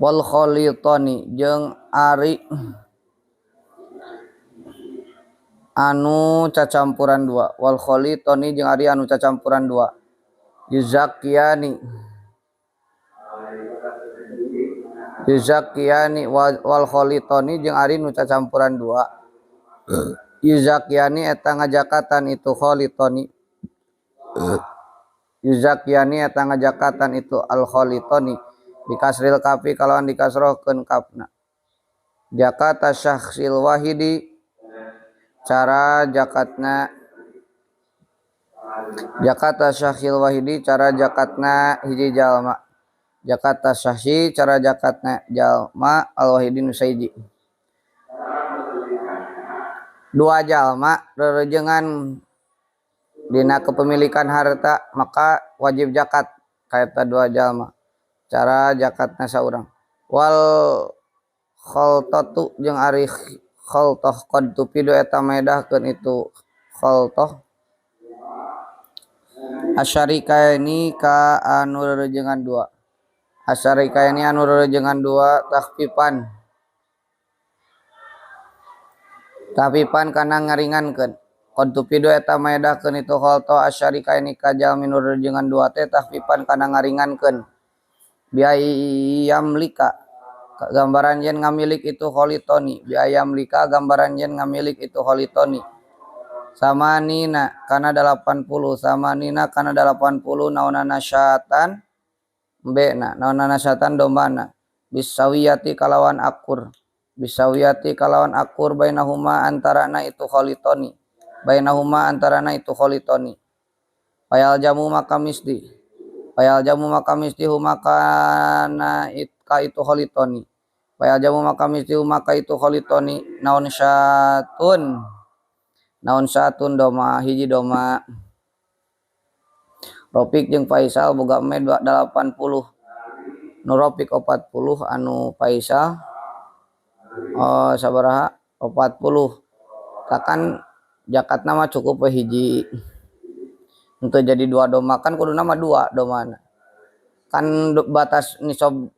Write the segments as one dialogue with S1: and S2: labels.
S1: Wal khalitani jeung ari anu cacampuran dua. Wal khalitani jeung ari anu cacampuran dua. Yuzakiyani yuzakiyani wal khalitani jeung ari nu cacampuran dua. Yuzakiyani eta ngajakatan itu khalitani. Yuzakiyani eta ngajakatan itu al khalitani bikasril kafi kalawan dikasrohkeun kafna. Zakata syakhsil wahidi cara zakatna zakata syakhsil wahidi cara zakatna hiji jalma. Zakata syakhsi cara zakatna jalma al wahidi nu sahiji. Dua jalma rerejengan dina kepemilikan harta maka wajib zakat kaeta dua jalma. Cara zakatna saurang. Wal khaltatu jeung ari khaltah qad tupidu eta medahkeun itu khaltah asyarikaini ka anu rerejengan dua. Asyarikaini anu rerejengan dua takhfifan. Takhfifan kana ngaringankeun. Qad tupidu eta medahkeun itu khaltah asyarikaini ka jalmi nu rerejengan dua teh takhfifan kana ngaringankeun. Biayamlika gambaran yen ngamilik itu khalitoni. Biayamlika gambaran yen ngamilik itu khalitoni. Samanina kana 80, samanina kana 80 naonana syatan mbena naonana syatan dombana bisawiyati kalawan akur. Bisawiyati kalawan akur bainahuma antarana itu khalitoni. Bainahuma antarana itu khalitoni. Payal jamu maka misdi. Payal jamu maka misti humakana ka itu khalitoni. Payal jamu maka misti humaka itu khalitoni. Naon syatun. Naon syatun doma hiji doma. Ropik jeung Faisal boga me 80. Nu Ropik 40 anu Faisal oh sabaraha 40. Takan zakatna mah cukup we hiji. Untuk jadi dua doma kan kudu nama dua domana. Kan batas nisab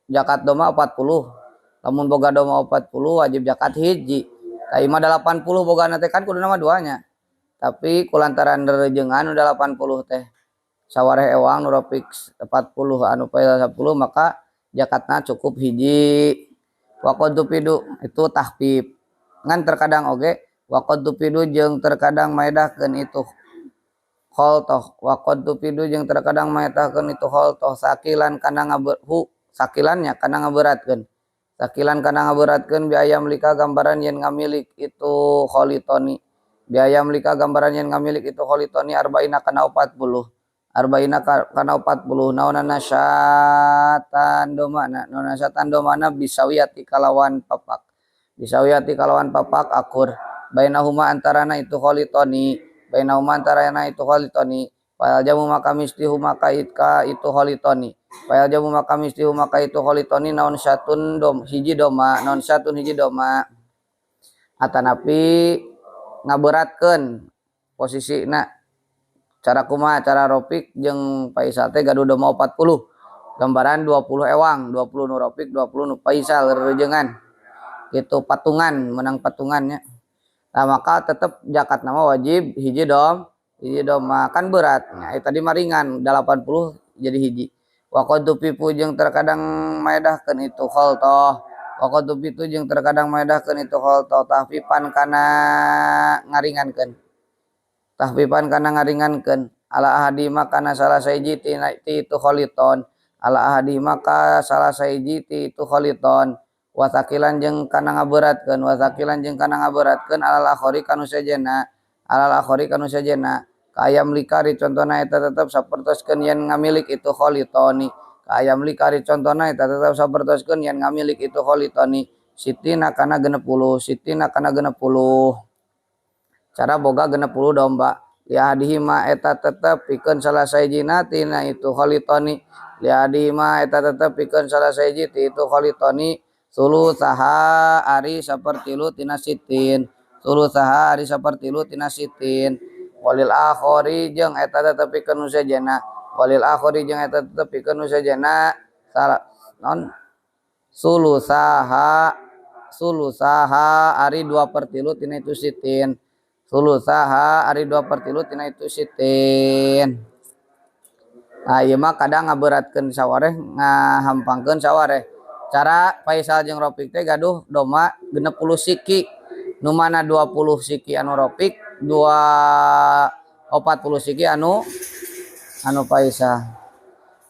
S1: zakat doma 40. Lamun boga doma 40 wajib zakat hiji. Tah mah 80 bogana teh kan kudu nama duanya. Tapi kulantaran rerejengan nu 80 teh sawareh ewang nu Ropik 40 anu Faisal 10 maka zakatna cukup hiji. Wa qad tupidu itu tahfif. Ngan terkadang oge wa qad tupidu jeung terkadang maedahkeun itu khaltah. Wa qad tupidu jeung terkadang maedahkeun itu khaltah sakilan kana ngabehu sakilannya kana ngaberatkeun. Sakilan kana ngaberatkeun bi ayam lika gambaran yen ngamilik itu khalitoni. Bi ayam lika gambaran yen ngamilik itu khalitoni arba'ina kana 40. Arba'ina kana 40 naonana syatan domana naonana syatan domana bisawiyati kalawan papak. Bisawiyati kalawan papak akur bainahuma antarana itu khalitoni. Bainahuma antarana itu khalitoni. Fal jamu maka misti huma ka itu khalitoni. Fal jamu maka misti huma ka itu khalitoni naon syatun dom hiji doma naon syatun hiji doma. Atanapi ngaberatkeun posisina cara kumaha cara Ropik jeung Faisal teh gaduh doma 40. Gambaran 20 ewang, 20 nu Ropik, 20 nu Faisal rerejengan. Gitu patungan, menang patungannya. Nah, maka tetep zakat nama wajib hiji dom, hiji doma kan berat. Nah, tadi mah ringan 80 jadi hiji. Wa qad tufifu jeung terkadang maedahkeun itu khaltah. Wa qad tufitu jeung terkadang maedahkeun itu khaltah tahfifan kana ngaringankeun. Tahfifan kana ngaringankeun ala ahadi maka salah sahiji ti itu khaliton. Ala ahadi maka salah sahiji ti itu khaliton. Wasakilan jeung kana ngaberatkeun, wasakilan jeung kana ngaberatkeun alal akhori kanu sejenna, alal akhori kanu sejenna. Ka ayam likari contona eta tetep sapertoskeun yen ngamilik itu khalitoni. Ka ayam likari contona eta tetep sapertoskeun yen ngamilik itu khalitoni. Sitina kana 60, sitina kana 60. Cara boga 60 domba. Liadihima eta tetep pikeun salah sahijina tina itu khalitoni. Liadihima eta tetep pikeun salah sahiji ti itu khalitoni. Sulusaha ari sapertilu tina sitin. Sulusaha ari sapertilu tina sitin. Walil akhori jeung eta tetep pikeun nu sejenna. Walil akhori jeung eta tetep pikeun nu sejenna salah non Sulusaha sulusaha ari 2/3 tina itu sitin. Sulusaha ari 2/3 tina itu sitin. Nah, ieu mah kadang ngaberatkeun sawareh, ngahampangkeun sawareh. Cara Faisal jeung Rofik teh gaduh doma 60 siki. Nu mana 20 siki anu Rofik, 2 40 siki anu anu Faisal.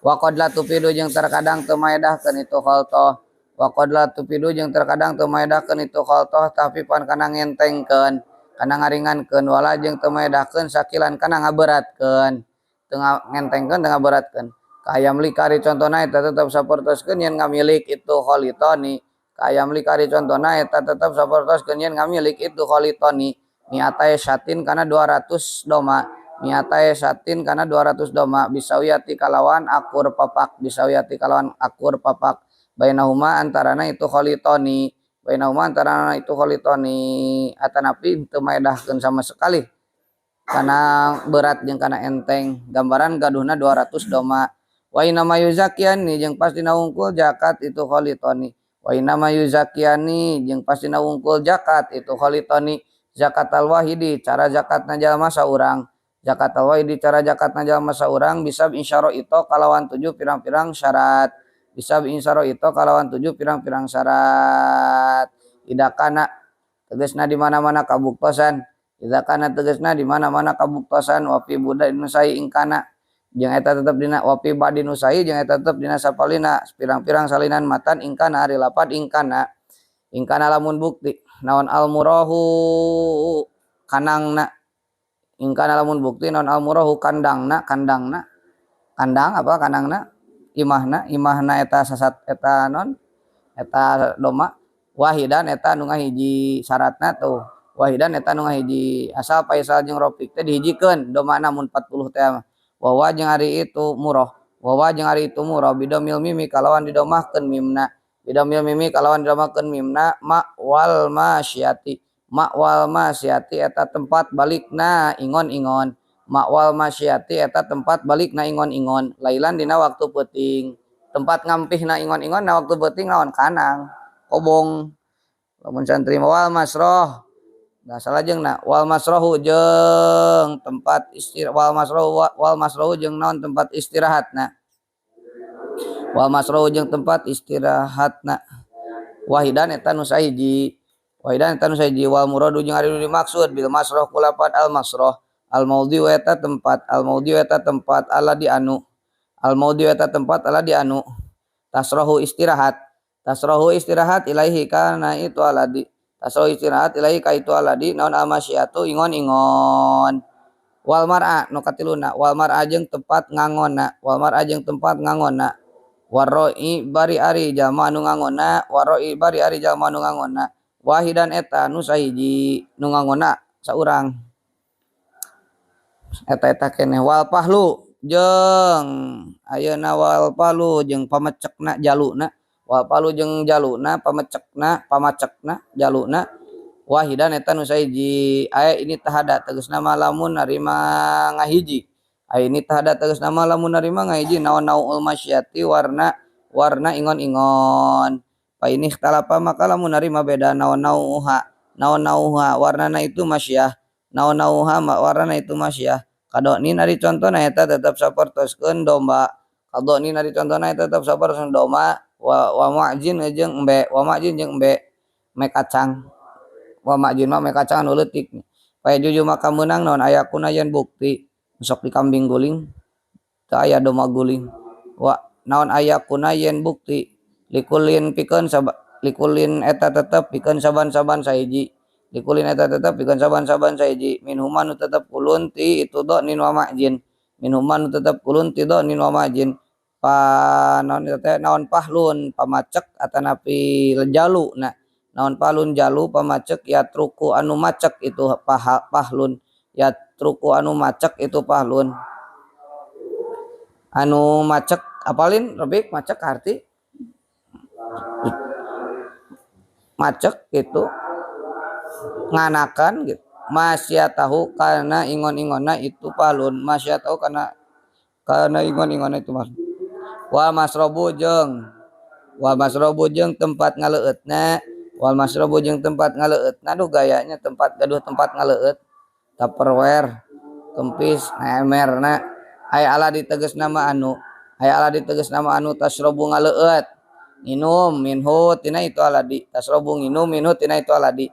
S1: Wa qad la tufidu jeung terkadang teu maedahkeun itu khaltah. Wa qad la tufidu jeung terkadang teu maedahkeun itu khaltah tahfifan kana ngentengkeun, kana ngaringankeun, wala jeung teu maedahkeun sakilan kana ngaberatkeun. Teu ngentengkeun, teu ngaberatkeun. Ka ayamlika ari contona eta tetep sapertoskeun yen ngamilik itu khalitoni. Ka ayamlika ari contona eta tetep sapertoskeun yen ngamilik itu khalitoni. Mi'atai syatin kana 200 doma. Mi'atai syatin kana 200 doma bisawiyati kalawan akur papak, bisawiyati kalawan akur papak, bainahuma antarana itu khalitoni, bainahuma antarana itu khalitoni, atanapi teu maedahkeun sama sekali kana berat jeung kana enteng. Gambaran gaduhna 200 doma. Wa inna ma yuzakkiyani jeung pastina wungkul zakat itu khalitoni. Wa inna ma yuzakkiyani jeung pastina wungkul zakat itu khalitoni. Zakat al wahidi cara zakatna jalma saurang. Zakat al wahidi cara zakatna jalma saurang bisa itu kalawan 7 pirang-pirang syarat. Bisa itu kalawan 7 pirang-pirang syarat. Idza kana tegasna di mana-mana kabuktosan. Idza kana tegasna di mana-mana kabuktosan wa fi budai nusai ingkana jeung eta tetep dina wa fi badi nusai jeung eta tetep dina sapalina pirang-pirang salinan matan ingkana ari lapad ingkana. Ingkana lamun bukti naon almurahu kanangna. Ingkana lamun bukti naon almurahu kandangna, kandangna kandang apa kandangna imahna, imahna eta sasat eta non eta doma wahidan eta nu ngahiji syaratna tuh wahidan eta nu ngahiji asal Faisal jeung Rofik teh dihijikeun domana mun 40 teh mah. Wawa jeung ari itu murah, wawa jeung ari itu murah bidomil mimi kalawan didomahkeun mimna, bidomil mimi kalawan didomahkeun mimna. Ma wal masyati, ma wal masyati eta tempat balikna ingon-ingon. Ma wal masyati eta tempat balikna ingon-ingon lailan dina waktu peuting. Tempat ngampihna ingon-ingon na waktu peuting naon kanang kobong lamun santri. Wal masroh nah salajengna wal masrohu jeung tempat istirahat, wal masrohu wal masrohu jeung naon tempat istirahatna, wal masrohu jeung tempat istirahatna wahidan eta nu sahiji, wahidan eta nu sahiji. Wal muradu jeung ari nu dimaksud bil masroh kulapat al masroh al maudhi eta tempat, al maudhi eta tempat ala di anu, al maudhi eta tempat ala di anu tasrohu istirahat, tasrohu istirahat ilaihi kana itu aladi, tasrohu istirahat ilaihi ka itu aladi naon almasyatu ingon-ingon. Wal mar'a nu katiluna wal mar'a jeung tempat ngangonna, wal mar'a jeung tempat ngangonna waroi bari ari jalma anu ngangonna, waroi bari ari jalma anu ngangonna wahidan eta nu sahiji nu ngangonna saurang eta eta keneh. Wal pahlu jeung ayeuna wal pahlu jeung pamecekna jaluna, wal pahlu jeung jaluna pamecekna, pamacekna jaluna wahidan eta nu sahiji. Aya ini tahada tegasna mah lamun narima ngahiji, aya ini tahada tegasna mah lamun narima ngahiji naon naul masyati warna warna ingon-ingon. Fa ini ikhtalapa maka lamun narima beda naon nauha, naon nauha warnana itu masyah, naon nauha warnana itu masyah. Kadoni ari contona eta tetep sapertoskeun domba, kadoni ari contona eta tetep sapertoskeun domba wa wa ma'jin jeung embe, wa ma'jin jeung embe me kacang, wa ma'jin mah me kacang anu leutik. Fa juju maka meunang naon ayakuna yen bukti sok di kambing guling teu aya domba guling. Wa naon ayakuna yen bukti likulin pikeun likulin eta tetep pikeun saban-saban sahiji, likulin eta tetep pikeun saban-saban sahiji minhuma nu tetep kulun ti itu dhanin wa ma'jin, minhuma nu tetep kulun ti dhanin wa ma'jin. Pa naon eta teh naon pahlun pamacek atanapi jalu na naon pahlun jalu pamacek yatruku anu macek itu pahlun, yatruku anu macek itu pahlun anu macek apalin Robik macek arti macek itu nganakan gitu. Masyatahu karena ingon-ingonna itu pahlun, masyatahu karena ingon-ingonna itu mas. Wal masrobu jeung Wal masrobu jeung tempat ngaleueutna, wal masrobu jeung tempat ngaleueutna, aduh gayanya tempat gaduh tempat ngaleueut tupperware kempis emerna aya ala ditegasna mah anu, aya ala ditegasna mah anu tasrobu ngaleueut nginum minhu tina itu aladi, tasrobu nginum minhu tina itu aladi.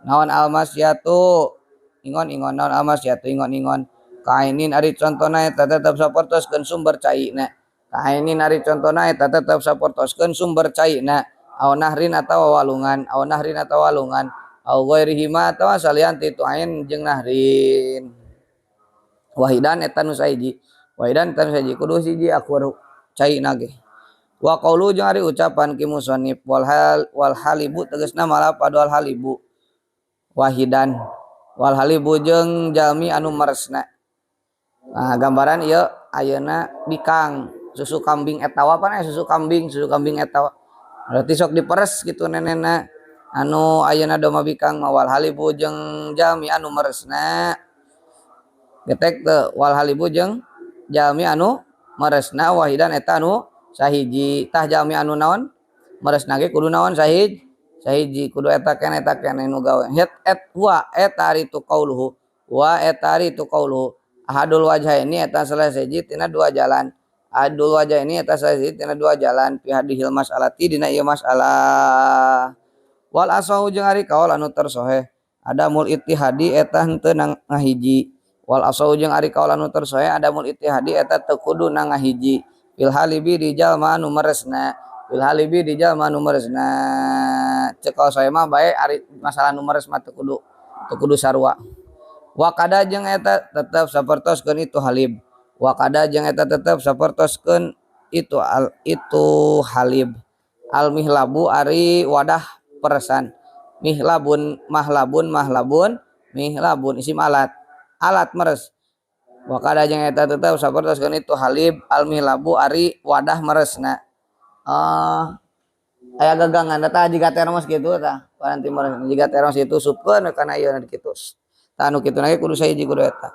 S1: Naon almasyatu ingon-ingon, naon almasyatu ingon-ingon kainin ari contona eta tetep sapertoskeun sumber caina, kainin ari contona eta tetep sapertoskeun sumber caina, aw nahrin atawa walungan, aw nahrin atawa walungan, aw ghairihi ma atawa salian ti itu ain jeung nahrin. Wahidan eta nu sahiji, wahidan eta nu sahiji kudu siji akur caina ge. Wa qaulu jeung ari ucapan ki musannif wal hal wal halibu tegasna malapad wal halibu wahidan wal halibu jeung jalmi anu meresna. Nah, gambaran ieu ayeuna bikang susu kambing etawa pan susu kambing etawa. Berarti sok diperes gitu nenena anu ayeuna domba bikang mah wal halibu jeung jalmi anu meresna. Getek teu wal halibu jeung jalmi anu meresna wahidan eta anu sahiji. Tah jalmi anu naon meresna ge kudu naon sahiji, sahiji kudu eta keneh nu gawe. Het et wa eta ari tu qauluhu, wa eta ari tu qauluhu ahadul wajhaini eta salah sahiji tina dua jalan, ahadul wajhaini eta salah sahiji tina dua jalan fi hadhil mas'alati dina ieu masalah. Wal asahu jeung ari kaul anu tersoheh adamul ittihadi eta henteu ngahiji, wal asahu jeung ari kaul anu tersoheh adamul ittihadi eta teu kudu ngahiji fil halibi di jalma anu meresna, fil halibi di jalma anu meresna. Ceuk kaul soheh mah bae ari masalah nu meres mah teu kudu sarua. Wa kada jeung eta tetep sapertoskeun itu halib, wa kada jeung eta tetep sapertoskeun itu al, itu halib. Al mihlabu ari wadah peresan, mihlabun mahlabun mahlabun mihlabun isim alat, alat meres. Wa kada jeung eta tetep sapertoskeun itu halib al mihlabu ari wadah meresna. Aya gagangan eta jiga termos kitu tah, paranti meres jiga termos itu supkeun kana ieu kitu. Tah anu kitu na ge kudu sahiji kudu eta.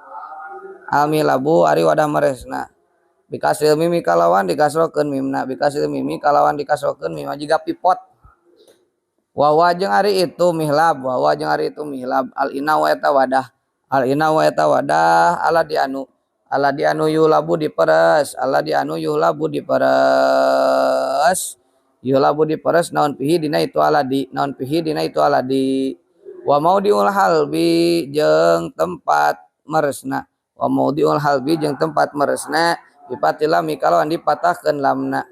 S1: Al mihlabu ari wadah meresna. Bikasril mimi kalawan dikasrokeun mimna, bikasril mimi kalawan dikasrokeun mimna jiga pipot. Wa wa jeung ari itu mihlab, wa wa jeung ari itu mihlab al inau eta wadah, al inau eta wadah ala di anu, ala di anu yulabu diperes, ala di anu yulabu diperes, yulabu diperes naon pihi dina itu aladi, naon pihi dina itu aladi. Wa maudiul halbi jeung tempat meresna, wa maudiul halbi jeung tempat meresna bifatil lami kalawan dipatahkeun lamna.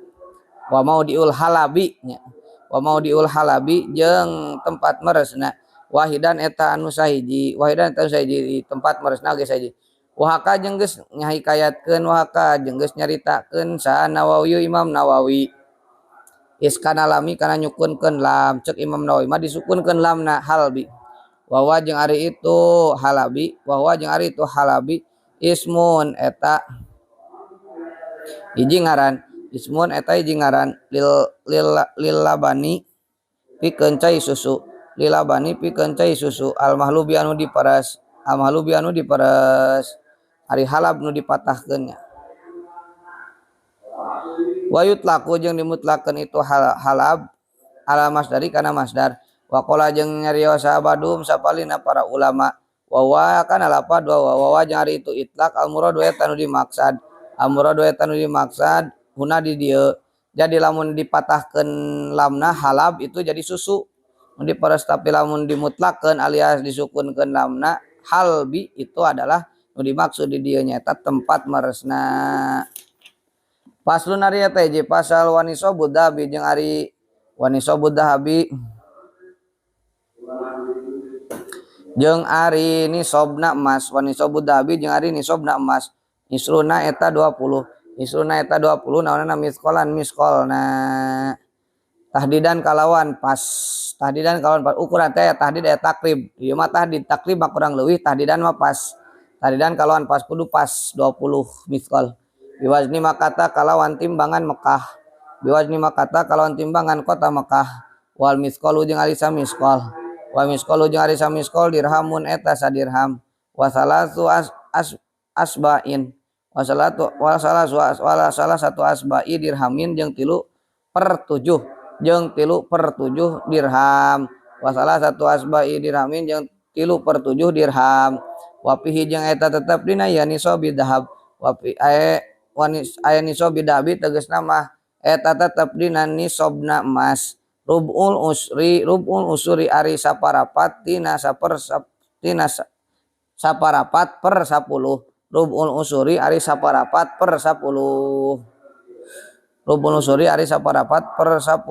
S1: Wa maudiul halabi nya, wa maudiul halabi jeung tempat meresna wahidan eta anu sahiji, wahidan eta anu sahiji di tempat meresna ge sahiji. Wahaka jeung geus ngahikayatkeun, wahaka jeung geus nyaritakeun saha Nawawi Imam Nawawi iskana lami kana nyukunkeun lam, ceuk Imam Nawawi mah disukunkeun lamna halbi. Wa jeung ari itu halabi, wa jeung ari itu halabi ismun eta hiji ngaran, ismun eta hiji ngaran lil lil lil labani pikeun cai susu, lil labani pikeun cai susu al mahlubi anu diperes, al mahlubi anu diperes ari halab nu dipatahkeun nya. Wa yutlaku jeung dimutlakeun itu halab ala masdari kana masdar. Wa qala jeung nyarios sabadum sapalina para ulama wa wa kana lapad wa wa jeung ari itu itlaq al murad wa eta nu dimaksad, al murad wa eta nu dimaksad huna di dieu. Jadi lamun dipatahkeun lamna halab itu jadi susu mun diperes, tapi lamun dimutlakeun alias disukunkeun lamna halbi itu adalah nu dimaksud di dieu nyaeta tempat meresna. Paslon ari eta hiji pasal wanisobud dahabi jeung ari wanisobud dahabi jeung ari nisobna emas, wanisobud dahabi jeung ari nisobna emas isruna eta 20, isruna eta 20 naonana miskolan miskolna tahdidan kalawan pas, tahdidan kalawan pas ukuran teh tahdid aya takrib ieu mah tahdid takrib mah kurang leuwih, tahdidan mah pas, tahdidan kalawan pas kudu pas 20 miskol. Biwazni makata kalawan timbangan Mekah, biwazni makata kalawan timbangan kota Mekah. Wal miskolu jeung ari samiskol, wa miskolu jeung ari samiskol dirhamun eta sadirham, wa salatu as, as, asbain, wa salatu wa salasu as, wa salah satu asbai dirhamin jeung 3/7, jeung 3/7 dirham wa salasatu asba'i dirhamin jeung 3/7 dirham wa fihi jeung eta tetep dina ya nisabi dahab wa fi aya nisabi dahabi tegasna mah eta tetep dina nisabna emas rub'ul usri rub'ul usuri ari saparapat tina tina saparapat per 10 rub'ul usuri ari saparapat per 10 rub'ul usuri ari saparapat per 10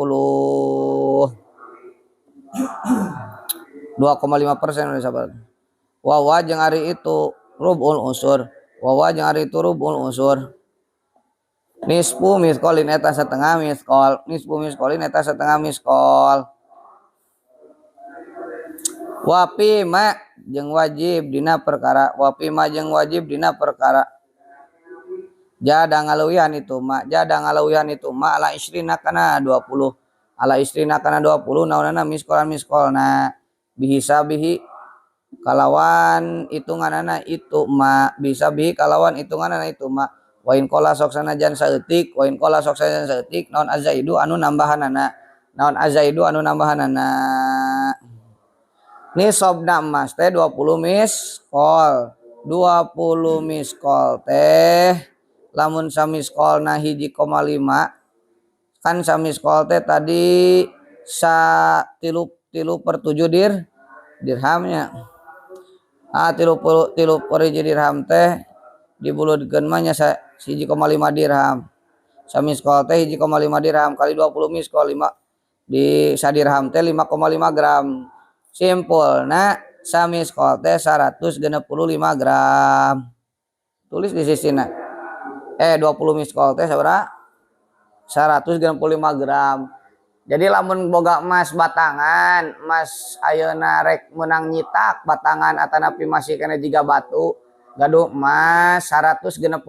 S1: 2,5% dari saparapat wawa jeung ari itu rub'ul usur wawa jeung ari itu rub'ul usur nisfu misqolin eta setengah misqol nisfu misqolin eta setengah misqol wapi ma jeung wajib dina perkara wapi ma jeung wajib dina perkara jada ngaluwihan itu ma jada ngaluwihan itu ma ala isrina kana 20 ala isrina kana 20 naonana miskolan miskolna bihisa bihi kalawan hitunganana itu ma bisa bihi kalawan hitunganana itu ma wain kola sok sanajan saeutik wain kola sok sanajan saeutik naon azaidu anu nambahanana naon azaidu anu nambahanana nisobna emas teh 20 miskol 20 miskol teh lamun samiskolna 1,5 kan samiskol teh tadi sa 3/7 dirhamnya ah 3 per 1 dirham teh dibuludkeun mah nya 1,5 dirham samiskol teh 1,5 dirham kali 20 miskol 5 di sadirham teh 5,5 gram simpulna samiskol teh 165 gram tulis di sisina 20 miskol teh sabaraha 165 gram. Jadi lamun boga emas batangan emas ayeuna rek meunang nyitak batangan atanapi masih kena jiga batu gaduh emas 165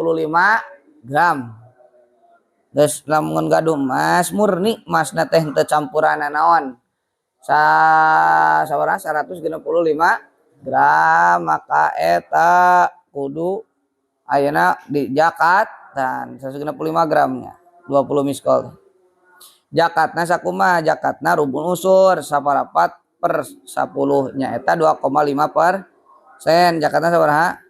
S1: gram. Geus lamun gaduh emas murni emasna teh henteu campuran naon sabaraha 165 gram maka eta kudu ayeuna di zakat dan 165 gramnya 20 miskol. Zakatna sakumaha zakatna rubul usur saparapat per 10 nya eta 2,5% zakatna sabaraha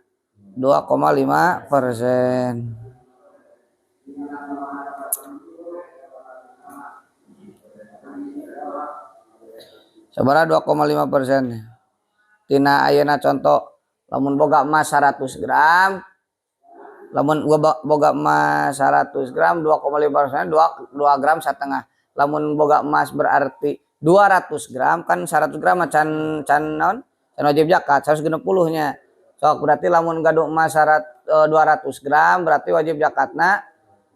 S1: 2,5%. Sabaraha 2,5% tina ayeuna contoh lamun boga emas 100 gram lamun boga emas 100 gram 2,5% 2 gram setengah lamun boga emas berarti 200 gram kan 100 gram can can naon can wajib zakat 160 nya sok berarti lamun gaduh emas 200 gram berarti wajib zakatna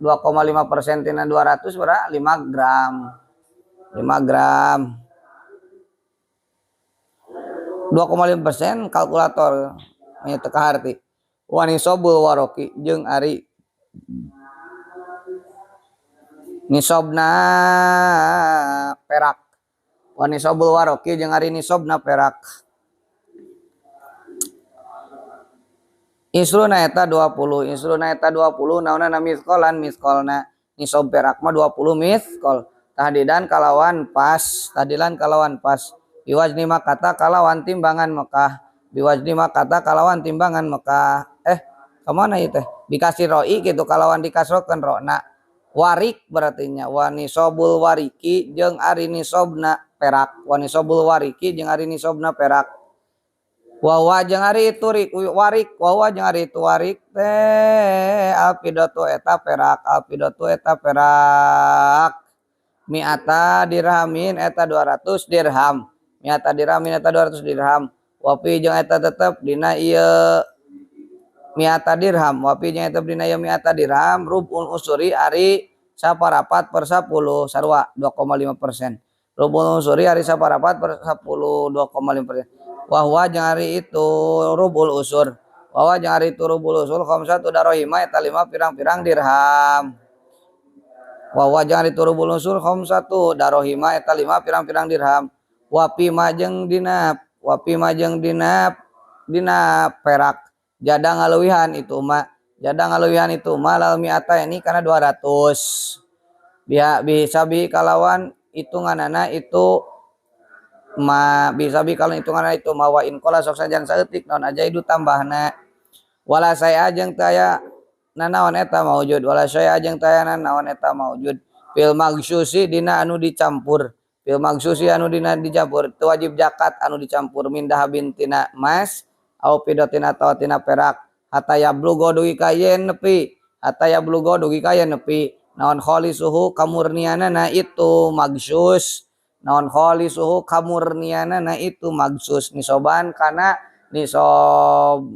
S1: 2,5% tina 200 berarti 5 gram 5 gram 2,5% kalkulator nya teu kaharti wanisobul waroki jeung ari nisobna perak wanisobul waroki jeung ari nisobna perak isruna eta 20 isruna eta 20 naonana miskolan miskolna nisob perak mah 20 miskol tahdidan kalawan pas tahdilan kalawan pas biwazni makata kalawan timbangan Mekah biwazni makata kalawan timbangan Mekah kemana ieu teh dikasih roi gitu kalawan dikasrokeun rona warik berarti nya wanisobul wariki jeung ari nisobna perak wanisobul wariki jeung ari nisobna perak wawa jeung ari itu warik wawa jeung ari itu warik teh alpidotu eta perak alpidotu eta perak mi'ata dirhamin eta 200 dirham mi'ata dirhamin eta 200 dirham wapi jeung eta tetep dina ieu mi'ata dirham wapi jeung eta dina ieu mi'ata dirham rubul usuri ari saparapat per 10 sarua 2,5% rubul usuri ari saparapat per 10 2,5% wahwa jeung ari itu rubul usur wahwa jeung ari itu rubul usur khamsatu darohima eta 5 pirang-pirang dirham wahwa jeung ari itu rubul usur khamsatu darohima eta 5 pirang-pirang dirham wapi majeng dina wapi majeng dina dina perak jada ngaluwihan itu ma jada ngaluwihan itu ma lal mi'ata ini karena 200 biha bisa bi kalawan hitunganana itu ma bisabi kalau hitunganana itu ma wa in qala sok sajan saeutik naon azaidu tambahna wala saya jeung teu aya nanaon eta maujud wala saya jeung teu aya nanaon eta maujud fil magsusi dina anu dicampur fil magsusi anu dina dicampur teu wajib zakat anu dicampur min dahabin tina emas au fidatin atawa tina perak hatta yablugha dugi ka yen nepi hatta yablugha dugi ka yen nepi naon khalisuhu kamurnianana itu magsus naon khalisuhu kamurnianana itu magsus nisoban kana nisob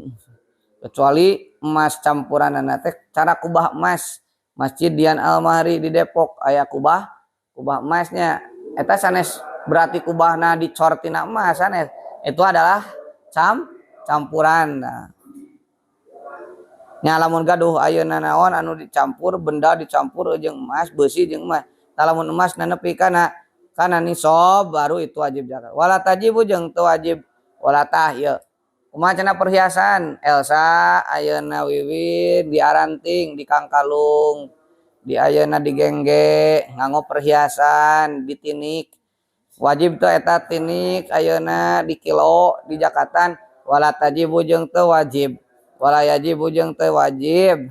S1: kecuali emas campuranana teh cara kubah emas Masjid Dian Al-Mahri di Depok aya kubah kubah emasnya eta sanes berarti kubahna dicor tina emas sanes itu adalah campuran. Nah nya lamun gaduh ayeuna naon anu dicampur benda dicampur jeung emas beusi jeung emas tah lamun emas nepi kana kana nisob baru itu wajib zakat wala tajibu jeung teu wajib wala tah ieu kumaha cenah perhiasan Elsa ayeuna wiwin diaranting di kangkalung di ayeuna digengge nganggo perhiasan ditinik wajib teu eta tinik ayeuna di kilo di jakatan wala tajibu jeung teu wajib wala yajibu jeung teu wajib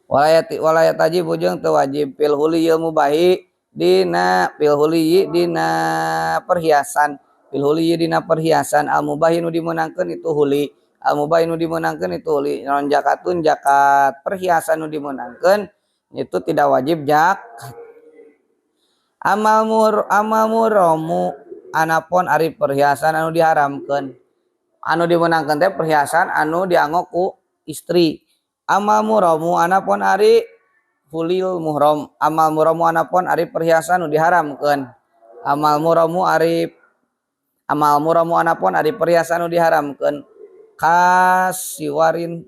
S1: wala tajibu jeung teu wajib fil huliyil mubahi dina fil huliyi dina perhiasan fil huliyi dina perhiasan al mubahi nu dimeunangkeun itu huli al mubahi nu dimeunangkeun itu huli naon zakatun zakat perhiasan nu dimeunangkeun itu tidak wajib zakat amal muhramu anapun ari perhiasan anu diharamkeun anu dimeunangkeun teh perhiasan anu dianggo ku istri amal muhramu anapun ari hulil muhram amal muhramu anapun ari perhiasan nu diharamkeun amal muhramu ari amal muhramu anapun ari perhiasan nu diharamkeun kasiwarin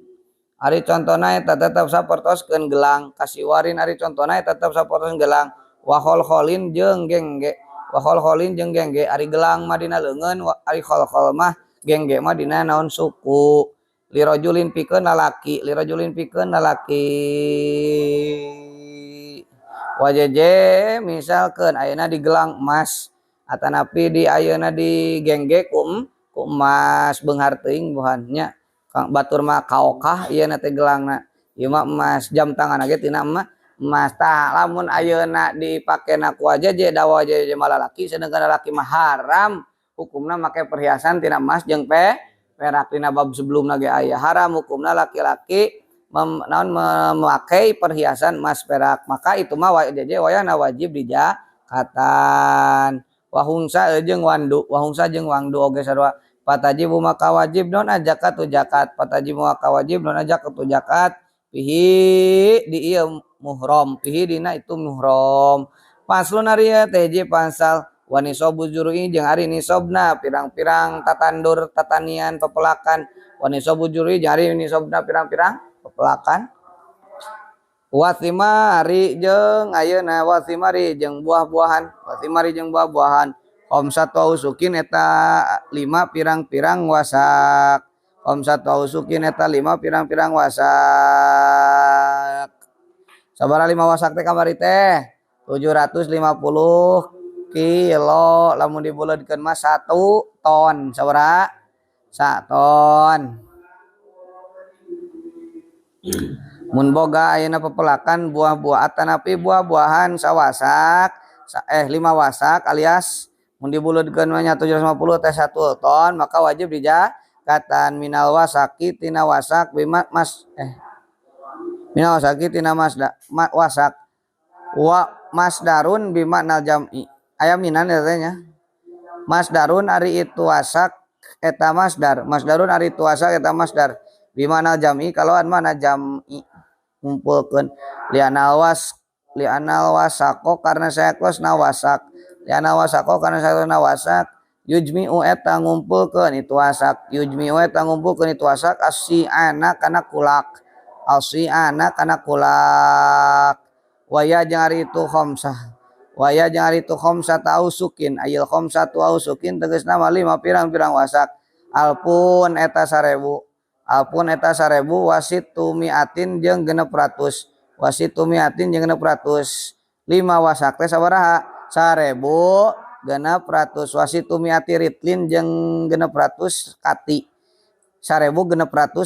S1: ari contona eta tetep sapertoskeun gelang kasiwarin ari contona eta tetep sapertoskeun gelang wa kholkholin jeung gengge wa kholkholin jeung gengge ari gelang mah dina leungeun ari kholkhol mah gengge mah dina naon suku lirajulin pikeun lalaki lirajulin pikeun lalaki wajeje misalkeun ayeuna digelang emas atanapi di ayeuna di gengge ku emas beunghar teuing buhan nya batur mah kaokah ieu na teh gelangna ieu mah emas jam tangan ge tina emas tah lamun ayeuna dipakena ku wajeje da wajeje mah lalaki sedengkeun lalaki mah haram hukumna make perhiasan tina emas jeung perak dina bab sebelumna ge aya haram hukumna laki-laki memakai perhiasan emas perak maka itu mah wajeje wayahna wajib dijakatan wahungsa jeung wandu wahungsa jeung wangdu oge sarua patajibu maka wajib non zakatu zakat patajibu maka wajib non zakatu zakat pihi di ieu muhram pihi dina itu muhram paslon ari teh hiji pasal wa nisabu juru'i jeung ari nisobna pirang-pirang tatandur tatanian pepelakan wa nisabu juru'i jeung ari nisobna pirang-pirang pepelakan wa thimari jeung ayeuna wa thimari jeung buah-buahan wa thimari jeung buah-buahan khamsatu ausukin eta 5 pirang-pirang wasak khamsatu ausukin eta 5 pirang-pirang wasak sabaraha 5 wasak teh kamari teh 750 kilo lamun dibuleudkeun mah 1 ton sabaraha 1 ton mun boga ayeuna pepelakan buah-buah atanapi buah-buahan sawasak 5 wasak alias mun dibuleudkeun mah nya 750 teh 1 ton maka wajib dijakatan minal wasaki tina wasak bima mas minal wasaki tina masda wasak wa masdarun bimaknal jam'i aya minan eta nya masdarun ari itu wasak eta masdar masdarun ari itu wasak eta masdar bimaknal jam'i kalawan mana jam'i ngumpulkeun lianal was lianal wasako karena sayaktosna wasak lianal wasako karena sayaktosna wasak yujmi'u eta ngumpulkeun itu wasak yujmi'u eta ngumpulkeun itu wasak asiana kana kulak asiana kana kulak waya jeung ari itu khamsah waya jeung ari itu khamsah tausukin ayil khamsatu ausukin tegasna mah 5 pirang-pirang wasak alpun eta 1000 alpun eta 1000 wasitu miatin jeung 600 wasitu miatin jeung 600 5 wasak teh sabaraha 1600 wasitu miati ritlin jeung 600 kati 1600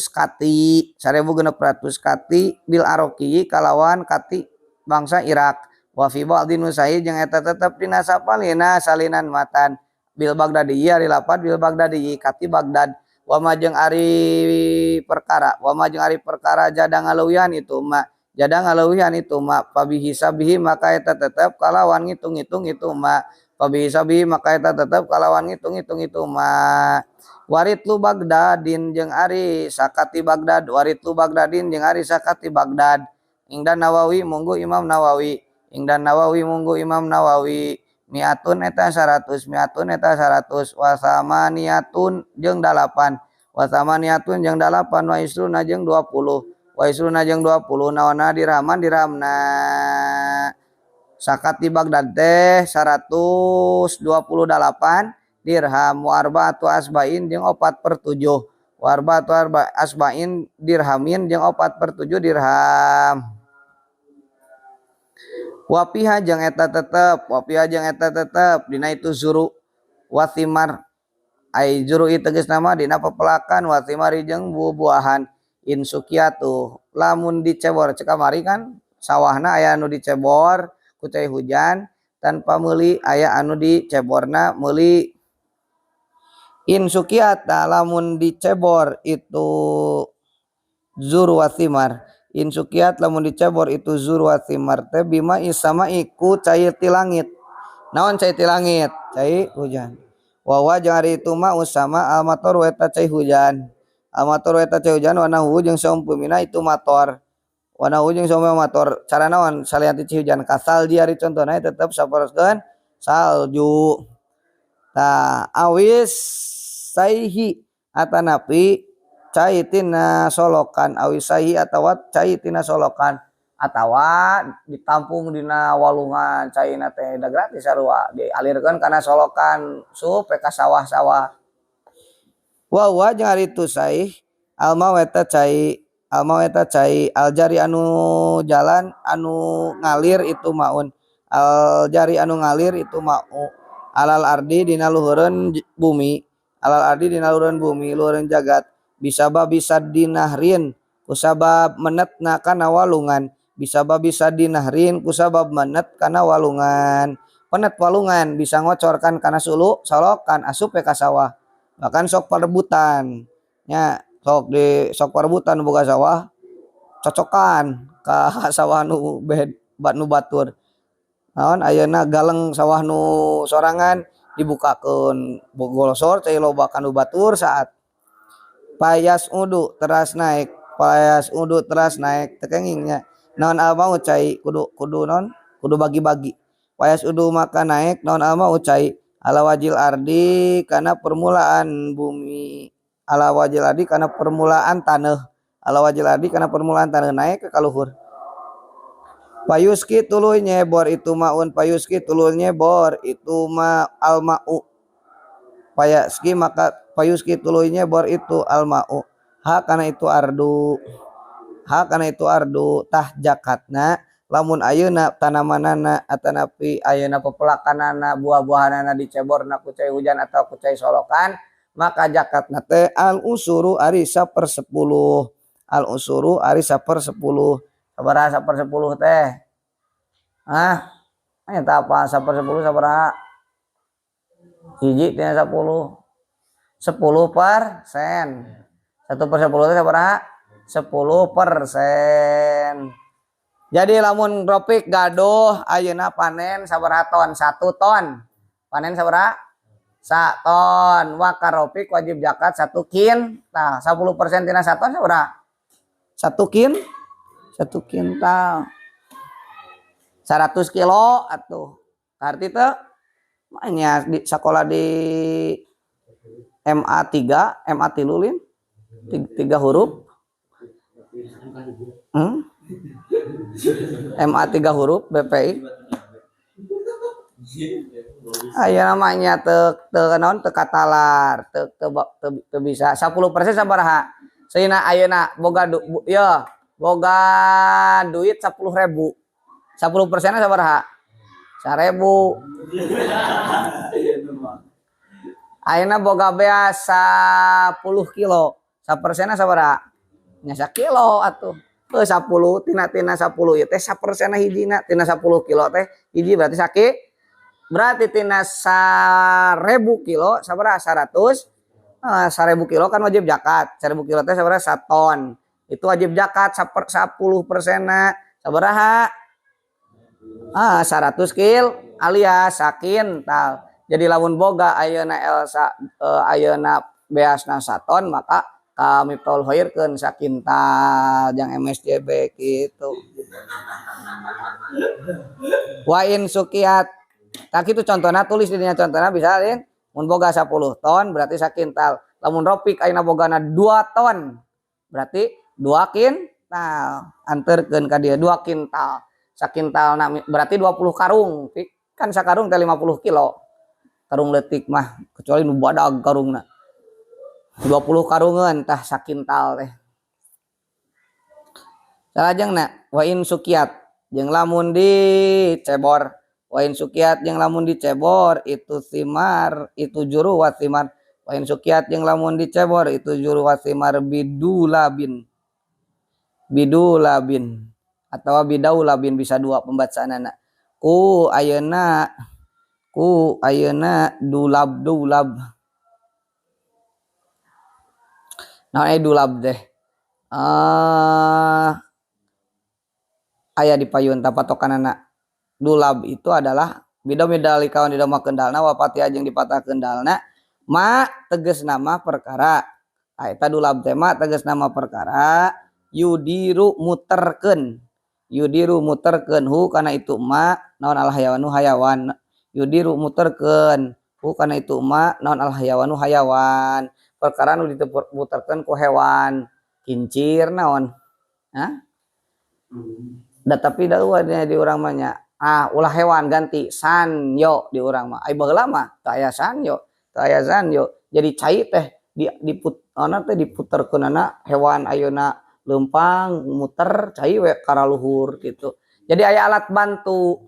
S1: kati 1600 kati bil aroki kalawan kati bangsa Irak wa fi ba'din nusahi jeung eta tetep dina sapalina salinan matan bil Baghdadi ari lapat bil Baghdadi kati Baghdad wa ma jeung ari perkara wa ma jeung ari perkara jada ngaleuwihan itu ma jada ngaleuwihan itu ma pabihisabihi maka eta tetep kalawan ngitung-ngitung itu ma pabihisabihi maka eta tetep kalawan ngitung-ngitung itu ma waritlu Baghdadin jeung ari sakati Baghdad waritlu Baghdadin jeung ari sakati Baghdad ingdan Nawawi munggu Imam Nawawi ingdan Nawawi munggu Imam Nawawi miatun eta 100 miatun eta 100 wasamaniatun jeung 8 wasamaniatun jeung 8 wa isruna jeung 20 wa isruna jeung 20 naonna dirhaman dirhamna sakat di Baghdad teh 128 dirham wa arba'atu asba'in jeung 4/7 wa arba'atu asba'in dirhamin jeung 4/7 dirham wapiha jeung eta tetep wapiha jeung eta tetep dina itu zuru wathimar ai zuru ieu tegasna mah dina pepelakan wathimari jeung buah-buahan insukiatu lamun dicebor cek kamari kan sawahna aya anu dicebor ku cai hujan tanpa meuli aya anu diceborna meuli insukiata lamun dicebor itu zuru wathimar insukiat lamun dicebor itu zuru wathimar teh bima isama iku cai ti langit naon cai ti langit cai hujan wa jeung ari itu ma usama almator eta cai hujan almator eta cai hujan wanahu jeung saumpamina itu mator wanahu jeung saumpamina mator cara naon salian ti cai hujan kasal di ari contohna tetep saporoskeun salju tah awis saihi atanapi cai tina solokan awis saihi atawa cai tina solokan atawa ditampung dina walungan caina teh da gratis sarua dialirkeun kana solokan sup ka sawah-sawah wa wa jeung ari itu saih alma eta cai alma eta cai aljari anu jalan anu ngalir itu maun aljari anu ngalir itu mau alal ardi dina luhureun bumi alal ardi dina luhureun bumi luhureun jagat bisabab bisadinahrin kusabab menetna kana walungan bisabab bisadinahrin kusabab menet kana walungan penet walungan bisa ngocorkan kana sulu solokan asup ka sawah bahkan sok perebutan nya sok di sok perebutan boga sawah cocokan ka sawah nu bed nu batur naon ayeuna galeng sawah nu sorangan dibukakeun golosor cai loba ka nu batur saat payas udu teras naik payas udu teras naik teu kenging nya naon almau cai kudu kudu naon kudu bagi-bagi payas udu maka naik naon almau cai ala wajil ardi kana permulaan bumi ala wajil ardi kana permulaan taneuh ala wajil ardi kana permulaan taneuh naik ke kaluhur payuski tuluy nyebor itu maun payuski tuluy nyebor itu ma almau payaski maka payuski tuluy nyebor itu almau ha kana itu ardu ha kana itu ardu tah jakatna lamun ayeuna tanamanana atanapi ayeuna pepelakanana buah-buahanana diceborna ku cai hujan atau ku cai solokan maka jakatna teh al usuru ari 1/10 al usuru ari 1/10 sabaraha 1/10 teh ah eta apa 1/10 sabaraha hiji tina 10 10% 1/10 teh sabaraha 10%. Jadi lamun Rofik gaduh ayeuna panen sabaraha ton 1 ton panen sabaraha 1 ton maka Rofik wajib zakat 1 kintal 10% tina 1 ton sabaraha 1 kin 1 kintal 100 kilo atuh arti teh nya di sekolah di MA 3 MA 3 lin 3 huruf MA 3 huruf BPI aya namanya teu teu naon teu katalar teu teu teu bisa 10% sabaraha seina ayeuna boga ya boga duit 10.000 10% sabaraha 1000. Ayeuna boga beas 10 kilo. Sapersenna sabaraha? Nya sakilo atuh. Heuh 10 tina-tina 10 ieu teh sapersenna hijina tina 10 kilo teh hiji berarti saki. Berarti tina 1000 kilo sabaraha? 100. 1000 kilo kan wajib zakat. 1000 kilo teh sabaraha? 1 ton. Itu wajib zakat 10%-na sabaraha? 100 kil alias sakintal. Jadi lamun boga ayeuna Elsa ayeuna beasna 1 ton maka ka Miftahul Khairkeun sakintal jang MSJB gitu. Wa in sukiat. Tah kitu contohna tulis di dinya contohna bisa lain. Mun boga 10 ton berarti sakintal. Lamun Ropik ayeuna bogana 2 ton berarti 2 kintal. Anterkeun ka dieu 2 kintal. Sakintalna berarti 20 karung. Kan sakarung teh 50 kilo. Karung leutik mah kecuali nu badag karungna. 20 karungan tah sakintal teh. Salajengna wa in sukiat jeung lamun dicebor. Wa in sukiat jeung lamun dicebor itu simar itu juru wa simar. Wa in sukiat jeung lamun dicebor itu juru wa simar bidulabin. Bidulabin atawa bidaulabin bisa dua pembacaanana. Ku ayeuna dulab dulab. Nah, dulab teh. Aya di payun ta patokanana. Dulab itu adalah bida midali kawan di doma kendalna wapati jeung dipatah kendalna ma tegas nama perkara. Eta dulab teh ma tegas nama perkara yudiru muterkeun. Yudiru muterkeun hu kana itu ma naon al hayawanu hayawan. Yudiru muterkeun hu kana itu ma naon al hayawanu hayawan. Perkara nu diputerkeun ku hewan kincir naon. Hah? Da tapi da eueuh di urang mah nya. Ah ulah hewan ganti sanyo di urang mah. Ai baheula mah teu aya sanyo, teu aya sanyo. Jadi cai teh diput ana teh diputerkeunana hewan ayeuna leumpang muter cai we karaluhur gitu. Jadi aya alat bantu.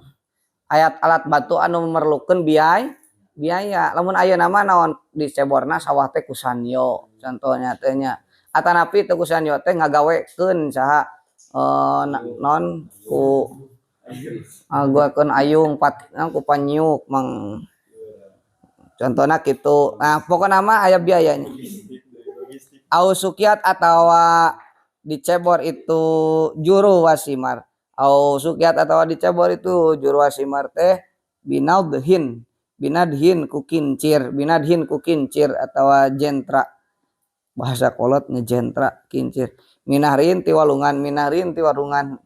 S1: Ayat alat bantu anu memerlukeun biaya. Lamun ayeuna mah naon diceborna sawah teh ku sanyo contohnya teh nya. Atanapi teu ku sanyo teh ngagawekeun saha non ku ngaguakeun ayung pat ku panyiuk mang contohna kitu. Nah pokona mah aya biayanya. Au sukiat atawa dicebor itu juru wasimar. Au sukiat atawa dicebor itu juru wasimar teh binadhin. Binadhin ku kincir, binadhin ku kincir atawa jentra. Bahasa kolot ngejentra kincir. Minahrin ti walungan, minahrin ti walungan.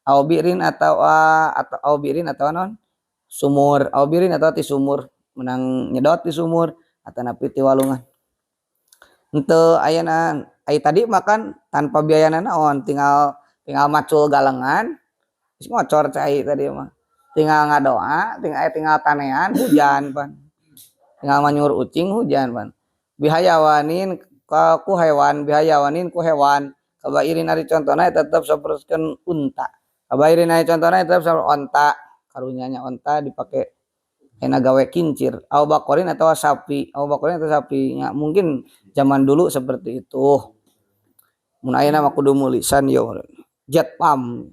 S1: Au birin atawa atau au birin atawa naon? Sumur, au birin atawa ti sumur, menang nyedot ti sumur atanapi ti walungan. Henteu ayeuna ai tadi makan tanpa biayana naon, tinggal macul galengan geus ngocor cai tadi mah. Tinggal ngadoa, tinggal tanean hujan pan. Tinggal manyur ucing hujan pan. Bihayawanin ku hewan, bihayawanin ku hewan. Kabairin ari contona tetep saperoskeun unta. Kabairin ari contona tetep saperoskeun onta. Karunyanya onta dipake ena gawe kincir. Au bakorin atau sapi, au bakorin atau sapi. Ya, mungkin zaman dulu seperti itu. Mun ayeuna mah kudu meulisan yo jet pump.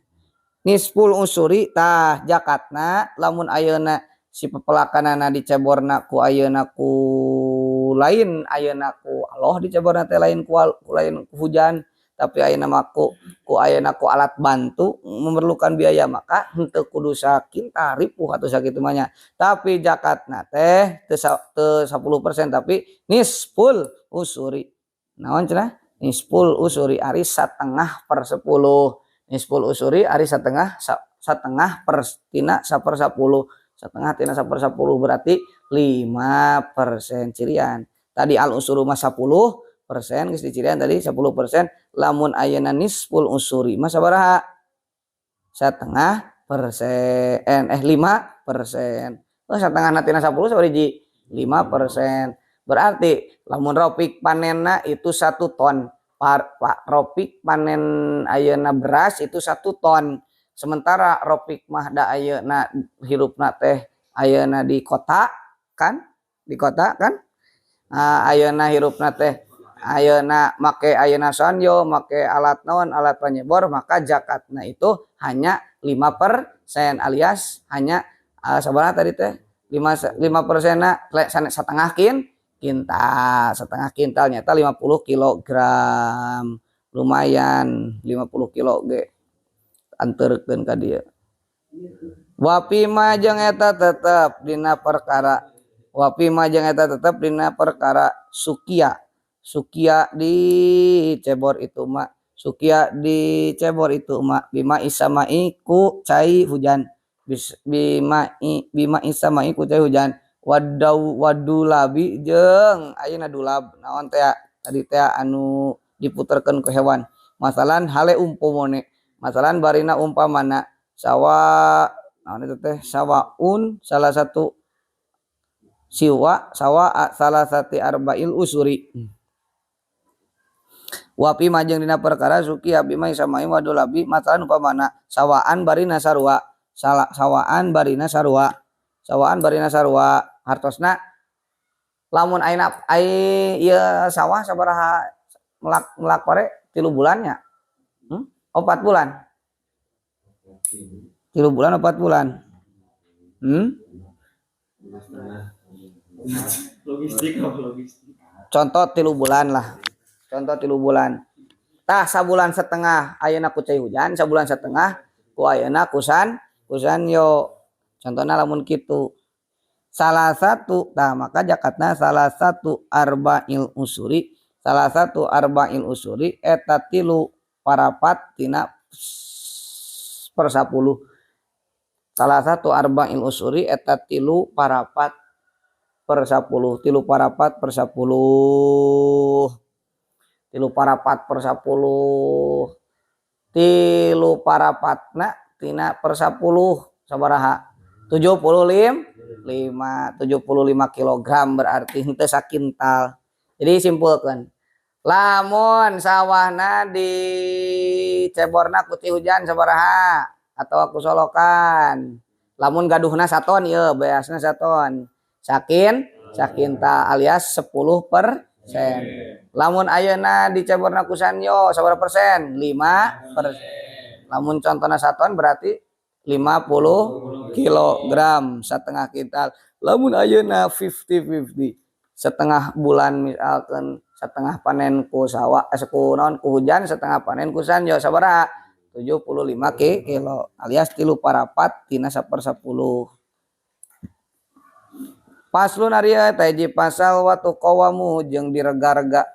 S1: Nisful usuri tah jakatna lamun ayeuna si pepelakanana diceborna ku ayeuna ku lain ayeuna ku Allah diceborna teh lain ku lain ku hujan tapi ayeuna mah ku ayeuna ku alat bantu memerlukan biaya maka henteu kudu sakintal ripuh atau sakitu mah nya. Tapi jakatna teh teu 10% tapi nisful usuri. Naon cenah? Nisful usuri ari 1/2 per 10. Nisful usuri ari setengah per tina 1/10. Setengah tina 1/10 berarti 5% cirian. Tadi al usuru mah 10% geus dicirian tadi 10%. Lamun ayeuna nisful usuri mah sabaraha? 0,5% 5%. Oh setengah tina 10 sabaraha hiji? 5%. Berarti lamun Ropik panenna itu 1 ton. Pak Ropik panen ayeuna beras itu 1 ton. Sementara Ropik mah da ayeuna hirupna teh ayeuna di kota kan, di kota kan. Nah, ayeuna hirupna teh ayeuna make ayeuna sanyo, make alat naon, alat penyebor, maka zakatna itu hanya 5% alias hanya sabaraha tadi teh, 5 5%-na setengah kintal, setengah kintal nyata 50 kilogram. Lumayan 50 kilo ge anterkeun ka dieu. Wafima jeung eta tetep dina perkara, wafima jeung eta tetep dina perkara sukia, sukia dicebor itu ma, sukia dicebor itu ma bima isamai ku cai hujan, bima bima isamai ku cai hujan, wadau wadulabi jeung ayeuna dulab naon teh tadi teh anu diputerkeun ku hewan. Masalan hale umpamane, masalan barina umpamana sawa naon itu teh, sawaun salah satu siwa sawa salah satu arba'il usuri. Wapi majeng dina perkara suki abi mah samai wadulabi, masalan umpamana sawaan barina sarua, sawaan barina sarua, sawaan barina sarua hartosna lamun ayeuna ai ieu sawah sabaraha melak melak pare 3 bulannya, 4 bulan, 3 bulan 4 bulan,
S2: Logistik apa logistik?
S1: Contoh 3 bulan lah, contoh 3 bulan. Tah sabulan setengah ayeuna ku cai hujan, sabulan setengah ku ayeuna kusan yo. Contohna lamun kitu. Salah satu tah maka zakatna salah satu arba'il usuri, salah satu arba'il usuri eta 3 parapat tina per 10. Salah satu arba'il usuri eta 3 parapat per 10, 3 parapat per 10, 3 parapat per 10, 3 parapatna tina per 10 sabaraha? 75, 75 kilogram berarti henteu sakintal. Jadi simpulkeun, lamun sawahna di ceborna ku ti hujan sabaraha atau ku solokan, lamun gaduhna saton ieu beasna saton, sakintal alias 10%. Lamun ayeuna diceborna ku sanyo sabaraha persen? 5%. Lamun contona saton berarti 50 kilogram, setengah kintal. Lamun ayeuna 50-50, setengah bulan misalkan setengah panen ku sawah, ku naon ku hujan, setengah panen ku sanyo sabaraha? 75 kilo alias 3 parapat tina 1/10. Paslon ari eta hiji pasal watu qawamu jeung direga-rega,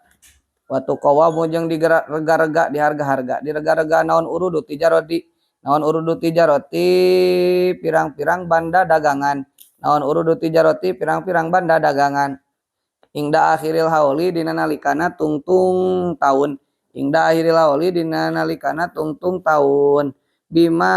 S1: watu qawamu jeung direga-rega di harga-harga, direga-rega naon urudu tijaroti, naon urudu tijaroti pirang-pirang banda dagangan, naon urudu tijaroti pirang-pirang banda dagangan, ingda akhiril hauli dina nalikana tungtung taun, ingda akhiril hauli dina nalikana tungtung taun, bima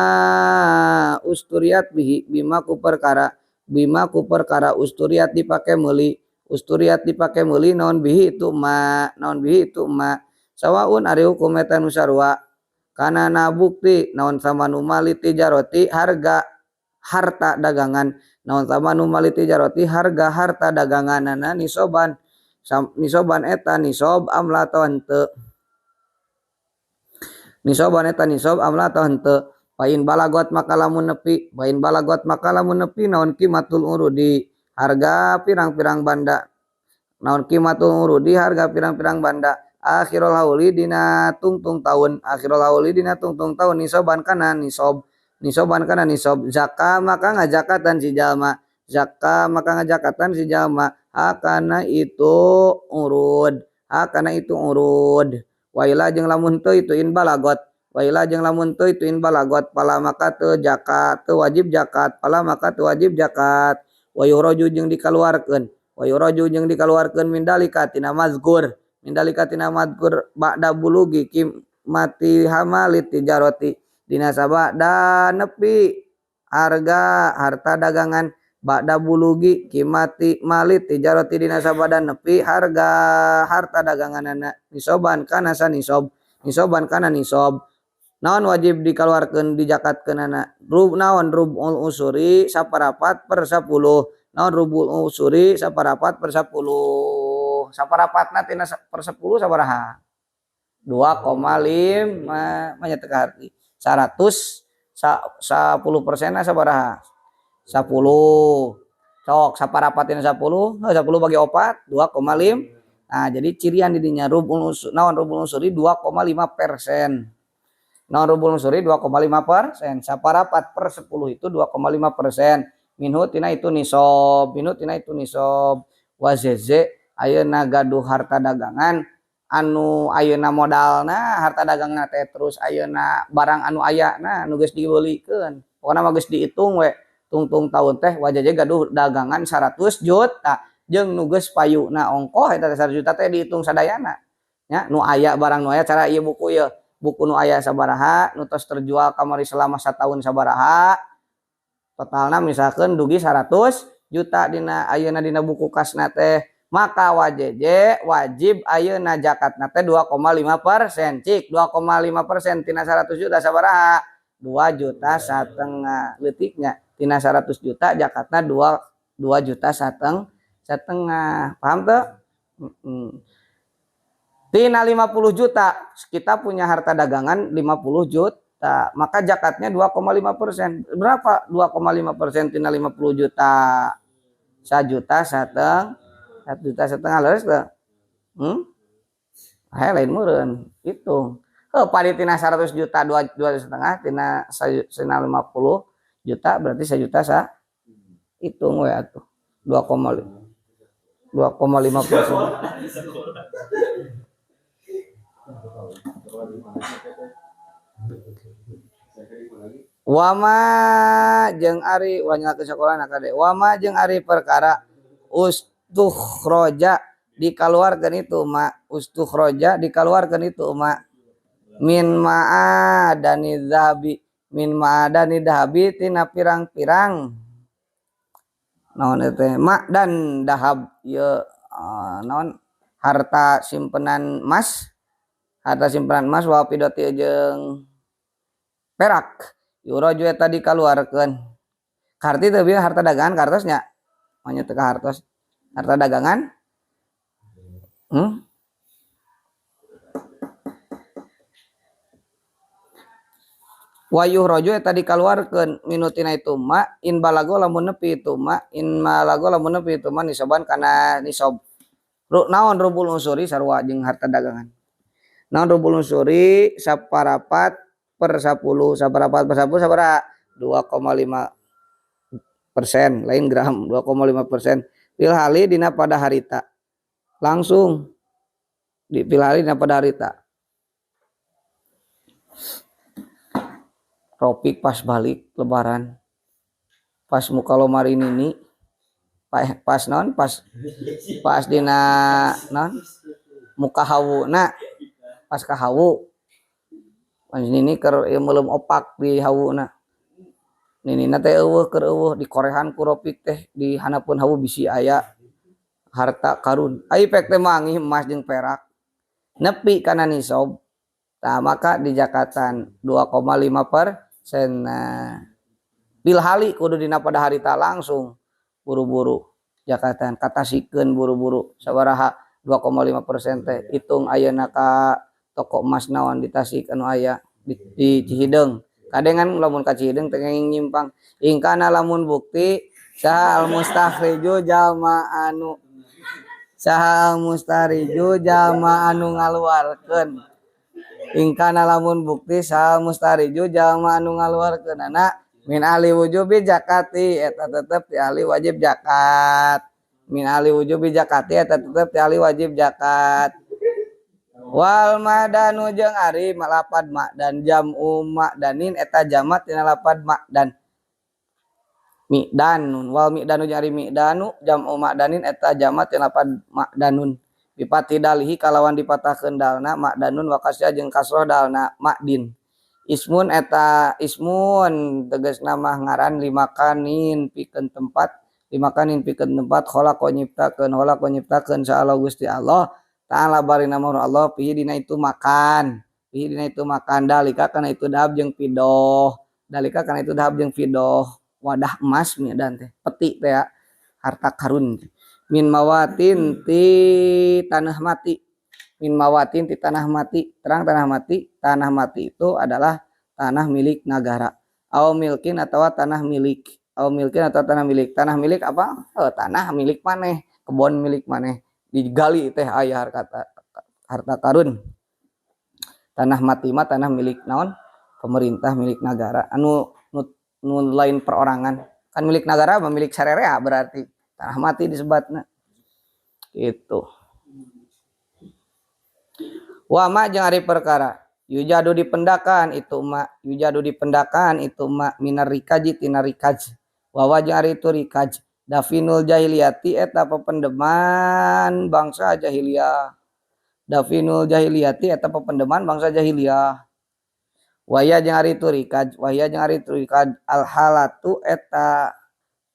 S1: usturiat bihi, bima ku perkara, bima ku perkara usturiat dipake meuli, usturiat dipake meuli naon bihi itu ma, naon bihi itu ma, sawaun ari hukum eta nu sarua kana nabukti naon samanu mali tijaroti harga harta dagangan, naon samanu mali tijaroti harga harta daganganana nisoban, nisoban eta nisob amla atawa henteu, nisoban eta nisob amla atawa henteu. Pain balagot maka lamun nepi, pain balagot maka lamun nepi naon kimatul urudi harga pirang-pirang banda, naon kimatul urudi harga pirang-pirang banda akhirul hauli dina tungtung taun, akhirul hauli dina tungtung taun nisoban kana nisob, nisoban kana nisob, zakka maka ngajakatan si jalma, zakka maka ngajakatan si jalma hakana itu urud, hakana itu urud. Waila jeung lamun teu itu in balagot, waila jeung lamun teu itu in balagot pala maka teu zakat, teu wajib zakat, pala maka teu wajib zakat. Wa yuraju jeung dikaluarkeun, wa yuraju jeung dikaluarkeun min dalika tina mazkur, min dalika tina mazkur ba'da bulugi kimati hamalit tijaroti dina sabada nepi harga harta dagangan, ba'da bulugi kimati malit tijaroti dina sabada nepi harga harta daganganana nisoban kana sanisob, nisoban kana nisob. Naon wajib dikeluarkeun dijakatkeunana? Naon rubul usuri saparapat per 10. Naon rubul usuri saparapat per 10. Saparapatna tina per 10 sabaraha? 2,5 mah nya teu kaharti. 100 10%-na sabaraha? 10. Sok saparapat tina 10, 10 bagi 4 2,5. Nah, jadi cirian di dinya rubul usuri naon rubul usuri 2,5%. Naon rubul usuri 2,5%. Saparapat per 10 itu 2,5%. Minhu tina itu nisob, minhu tina itu nisob. Wazeze ayeuna gaduh harta dagangan anu ayeuna modalna harta dagangan teh terus ayeuna barang anu ayana nu geus dibeulikeun. Pokona mah geus diitung we tungtung tahun teh wajaje gaduh dagangan 100 juta jeung nu geus payuna ongkoh eta teh 100 juta teh dihitung sadayana. Nya nu aya barang nu aya cara ieu buku ieu. Buku nu aya sabaraha nu tos terjual kamari selama satahun sabaraha totalna misalkan dugi 100 juta dina ayeuna dina buku kasna teh maka wajeje wajib ayeuna zakatna teh 2,5% cik 2,5% tina 100 juta sabaraha 2 juta setengah leutiknya tina 100 juta zakatna 2 juta setengah paham teu? Tina 50 juta, kita punya harta dagangan 50 juta, maka zakatnya 2,5%. Berapa 2,5% tina 50 juta? 1 juta setengah, 1 juta setengah leres teu? Hae lain meureun, hitung. Heuh padi tina 100 juta 2 juta setengah tina 50 juta berarti 1 juta sa hitung we atuh. 2,5%. Wama jeung ari ulah nyalakeun sakola na kade. Wama jeung ari perkara ustukhroja dikaluarkeun itu ma ustukhroja dikaluarkeun itu ma min ma'adani zahabi min ma'adani dahabi tina pirang-pirang naon eta teh ma dan dahab ieu naon harta simpenan emas harta simpenan emas wa fidati jeung perak yuraju eta dikaluarkeun karti teu bieu harta dagangan kartosnya manya teu ka hartos harta dagangan wa yuhraju eta dikaluarkeun minutina itu ma in balago lamun nepi itu ma in malago lamun nepi itu ma nisoban kana nisob naon rubul unsuri sarua jeung harta dagangan naon rubul unsuri saparapat per 10 saparapat per 10 sabaraha 2,5% lain gram 2,5% fil hali dina pada harita langsung di fil hali dina pada harita Ropik pas balik lebaran pas muka lomari nini pas non pas pas dina non muka hawu na pas ka hawu pas nini keur meuleum opak di hawuna ninina teh eueuh keur eueuh dikorehan ku Ropik teh di handapeun hawu bisi aya harta karun ai pek teh manggih emas jeung perak nepi kana nisob tah maka dijakatan 2,5% nah bil hali kudu dina pada harita langsung buru-buru jakatan katasikeun buru-buru sabaraha 2,5% teh hitung ayeuna ka toko emas naon di Tasik anu aya di Cihideung kadengan lamun ka Cihideung teh nyimpang ingkana lamun bukti saha al mustakhriju jalma anu saha al mustariju jalma anu ngaluarkeun ingkana lamun bukti saha mustariju jalma anu ngaluarkeun ana min ahli wujubi zakati eta tetep ti ahli wajib zakat min ahli wujubi zakati eta tetep ti ahli wajib zakat wal madanu jeung ari lapad ma dan jam'u ma'danin eta jamak tina lapad ma dan mi'danun wal mi'danu jeung ari mi'danu jam'u ma'danin eta jamak tina lapad ma'danun bipati dalihi kalawan dipatahkeun dalna ma'danun wa kasya jeung kasroh dalna ma'din ismun eta ismun tegasna mah ngaran limakanin pikeun tempat limakanin pikeun tempat khalaqa nyiptakeun sa Allah Gusti Allah ta'ala barina maha Allah pihi dina itu makan Fihi dina itu makan dalika kana itu dahab jeung fidoh. Dalika kana itu dahab jeung fidoh. Wadah emas midan teh, peti teh ya, harta karun. Min mawatin ti tanah mati. Min mawatin ti tanah mati. Terang tanah mati. Tanah mati itu adalah tanah milik negara. Au milkin atau tanah milik. Au milkin atau tanah milik. Tanah milik apa? Oh, tanah milik maneh, kebon milik maneh. Digali teh aya harta karun. Tanah mati mah tanah milik naon? Pemerintah, milik negara. Anu nu lain perorangan. Kan milik negara mah milik sarerea berarti. Tanah mati disebatna. Gitu. Wa ma jeung ari perkara yujadu dipendakan itu ma, yujadu dipendakan itu ma minar rikaji tina rikaj. Wa wa jeung ari itu rikaj dafinul jahiliyati eta pependeman bangsa jahiliyah. Dafinul jahiliyati eta pependeman bangsa jahiliyah. Waya jeung ari itu rikaj, waya jeung ari itu rikaj al halatu eta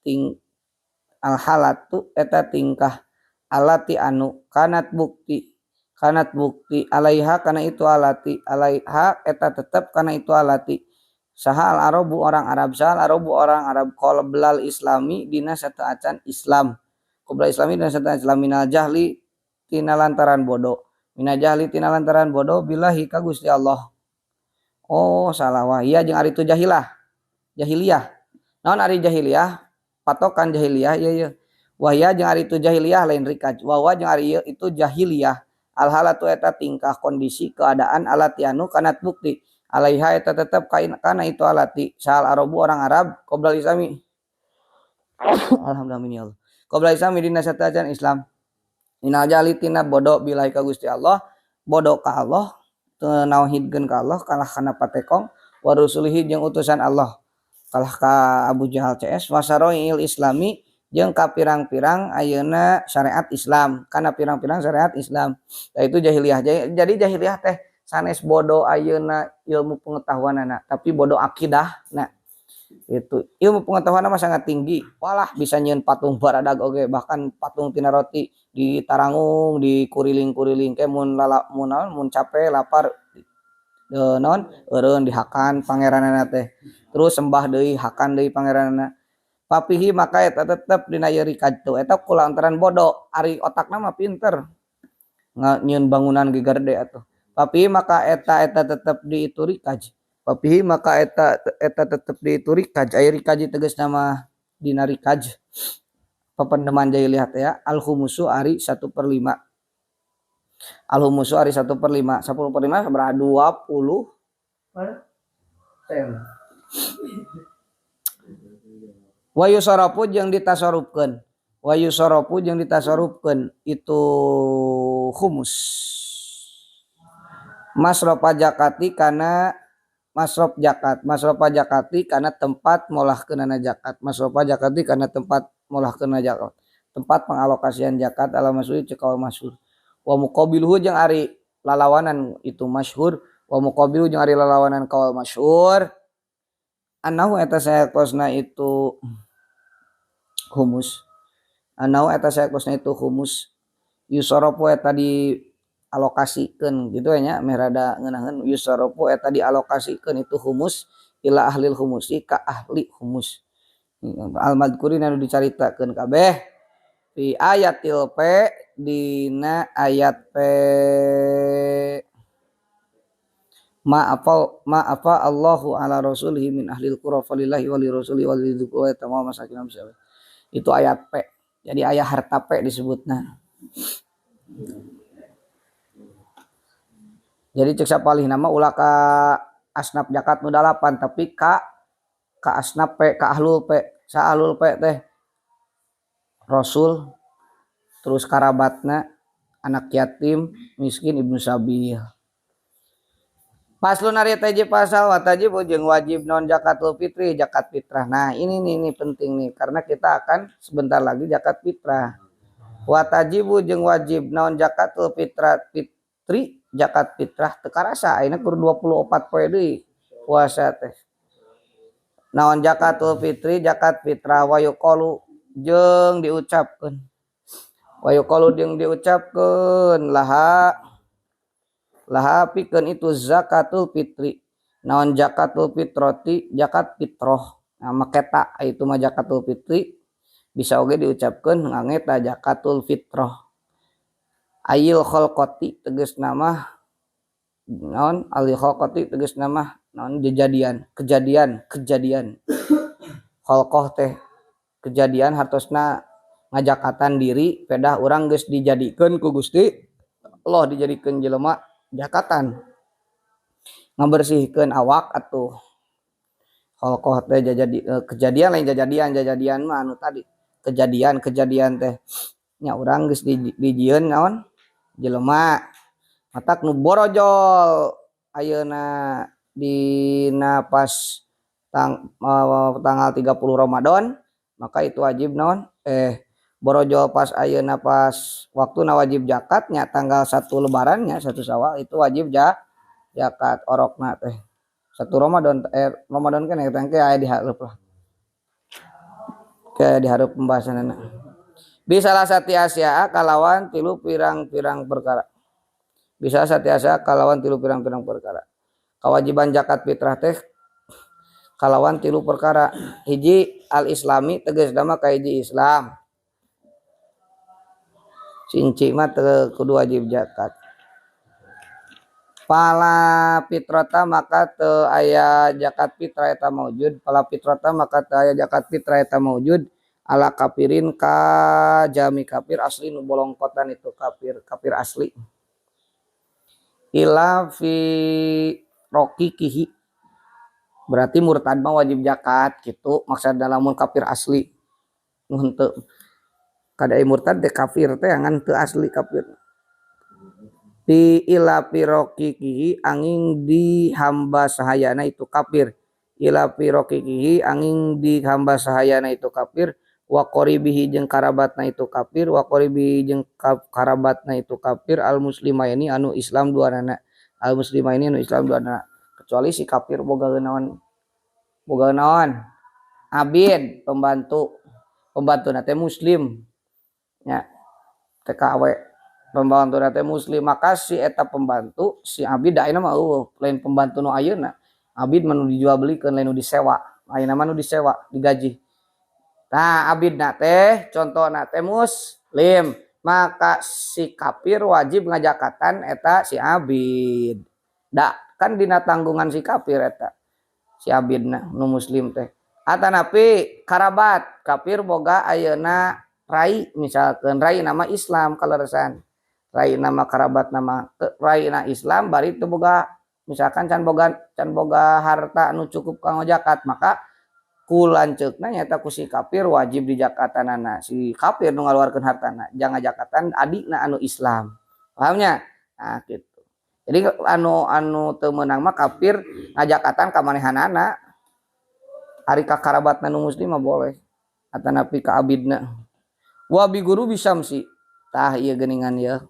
S1: ting al halatu eta tingkah alati anu kanat bukti, kanat bukti alaiha kana itu alati, alaiha eta tetep kana itu alati. Saha al arabu orang Arab, saha al arabu orang Arab qoblal islami dina sateuacan Islam. Qoblal islami dina sateuacan Islam minal jahli tina lantaran bodoh. Minal jahli tina lantaran bodoh billahi ka Gusti Allah. Oh salah wah iya jeung ari itu jahilah. Jahiliyah. Naon ari jahiliyah? Patokan jahiliyah ieu ieu. Wah iya jeung ari itu jahiliyah lain rikaj. Wah wa jeung ari ieu itu jahiliyah. Al halatu eta tingkah kondisi keadaan alati anu kanat bukti. Alaiha eta tetep kana itu alati. Sal arabu orang Arab qoblal islami. Alhamdulillah ya Allah. Qoblal islami dina sateuacan Islam. Minal jahli tina bodoh billahi ka Gusti Allah, bodoh ka Allah, teu nauhidkeun ka Allah, kalah kana patekong, wa rusulihi jeung utusan Allah. Kalah ka Abu Jahal CS wasaroil islami jeung ka pirang-pirang ayeuna syariat Islam, kana pirang-pirang syariat Islam. Nah, itu jahiliyah. Jadi jahiliyah teh sanes bodoh ayeuna ilmu pengetahuanana, tapi bodoh akidah. Nah, itu ilmu pengetahuan mah sangat tinggi. Walah bisa nyieun patung baradag oge, bahkan patung tina roti ditarangung, dikuriling-kuriling ke mun lala, mun naon, mun capek lapar naon eureun dihakan pangeranana teh. Terus sembah deui, hakan deui pangeranana. Papihi maka eta tetep dina ieu rikaj teu eta kulantaran bodoh, ari otakna mah pinter. Nyieun bangunan ge gede atuh. Papihi maka eta eta tetep di itu rikaj. Papihi maka eta eta tetep di itu rikaj. Aya rikaj tegasna mah dina rikaj. Pependeman jahiliyah teh ya, al khumusu ari 1/5. Al khumusu ari 1/5. 10/5 sabaraha? 20%. Wa yusarafu jeung ditasarufkeun. Wa yusarafu jeung ditasarufkeun itu khumus. Masrofa zakati kana masrof zakat, masrofa zakati kana tempat molahkeunana zakat, masrofa zakati kana tempat molahkeunana zakat, tempat pengalokasian zakat ala masyhur ceuk kaul masyhur. Wa muqabiluhu jeung ari lalawanan itu masyhur, wa muqabiluhu jeung ari lalawanan kaul masyhur annahu eta sayakosna itu humus, annahu eta sayakosna itu humus yusarafu eta di alokasikeun gitu nya, meh rada ngeunaheun yusarafu eta dialokasikeun itu humus ila ahlil humusi ka ahli humus al madhkurin anu dicaritakeun kabeh fi ayatil p dina ayat p ma afa Allahu ala rasulihi min ahlil qura falillahi wa lirasulihi wa lidzil qurba wa masakin. Itu ayat P. Jadi ayat harta P disebutna. Jadi cek sapalih nama ulah ka asnaf zakat nu 8 tapi ka asnaf P, ka ahlul P. Sa ahlul P teh rasul terus karabatna anak yatim, miskin, ibnu sabil. Paslon ari teh pasal wa tajib jeung wajib non zakatul fitri, zakat fitrah. Nah, ini nih ini penting nih karena kita akan sebentar lagi zakat fitrah. Wa tajibu jeung wajib non zakatul fitrah fitri, zakat fitrah teu karasa ayeuna kur 24 poe deui puasa teh. Naon zakatul fitri, zakat fitrah wa yuqalu jeung diucapkeun. Wa yuqalu jeung diucapkeun laha Laha pikeun itu zakatul fitri. Naon zakatul fitrati zakat fitroh. Nah maketa itu mah zakatul fitri bisa oge diucapkeun ngangeta zakatul fitroh. Ayil khalqati tegasna mah naon alil khalqati tegasna mah naon kejadian, kejadian, kejadian. Khalqah teh kejadian hartosna ngajakatan diri pedah urang geus dijadikeun ku Gusti Allah dijadikeun jelema jakatan. Ngabersihkeun awak atuh. Khalqah teh jadi kejadian lain jajadian, jajadian mah anu tadi. Kejadian, kejadian teh nya urang geus dijieun naon jelema. Matak nu borojol ayeuna dina pas tanggal 30 Ramadan maka itu wajib naon borojol pas ayeuna pas waktuna wajib zakatnya tanggal 1 lebarannya 1 Syawal itu wajib zakat orokna teh 1 Ramadan Ramadan kan eta teh aya di hareup lah ke di hareup pembahasanna bisa sati asya kalawan tilu pirang-pirang perkara bisa sati asya kalawan tilu pirang-pirang perkara kewajiban zakat fitrah teh kalawan tilu perkara hiji al-islami tegasna mah ka hiji Islam sinci mah teu kudu wajib zakat pala fitrata maka teu aya zakat fitrah eta maujud pala fitrata maka teu aya zakat fitrah eta maujud ala kafirin ka jami kafir asli nu bolongkotan itu kafir kafir asli ila fi rokikihi berarti murtad mah wajib zakat gitu maksudna lamun kafir asli nu henteu kada murtad teh kafir teh ngan teu asli kafir fi ila fi rokikihi angin di hamba sahayana itu kafir ila fi rokikihi angin di hamba sahayana itu kafir wa qoribihi jeung karabatna itu kafir wa qoribihi jeung karabatna itu kafir al muslimaini anu Islam duanana al muslimaini anu Islam duanana kecuali si kafir boga naon abid pembantu pembantuna teh muslim nya TKW pembantu teh muslim maka si eta pembantu si abid da ayeuna mah eueuh lain pembantu nu ayeuna abid mah nu dijual belikeun lain nu disewa ayeuna mah nu disewa digaji. Nah abidna teh contohna teh muslim maka si kafir wajib ngajakatan eta si abid da kan dina tanggungan si kafir eta si abidna nu muslim teh atanapi karabat kafir boga ayeuna rai misalkan rai nama Islam kaleresan rai nama karabat nama rai na Islam bari teu boga misalkan can boga harta nu cukup kanggo zakat maka ku lanceukna nyaeta ku si kafir wajib dijakatanana si kafir nu ngaluarkeun hartana jangan jakatan adikna anu Islam pahamnya nah gitu jadi anu teu meunang mah kafir ngajakatan ka manehanana ari ka karabatna nu muslim mah boleh atanapi ka abidna wa bi guru bisamsi tah ieu geuningan ieu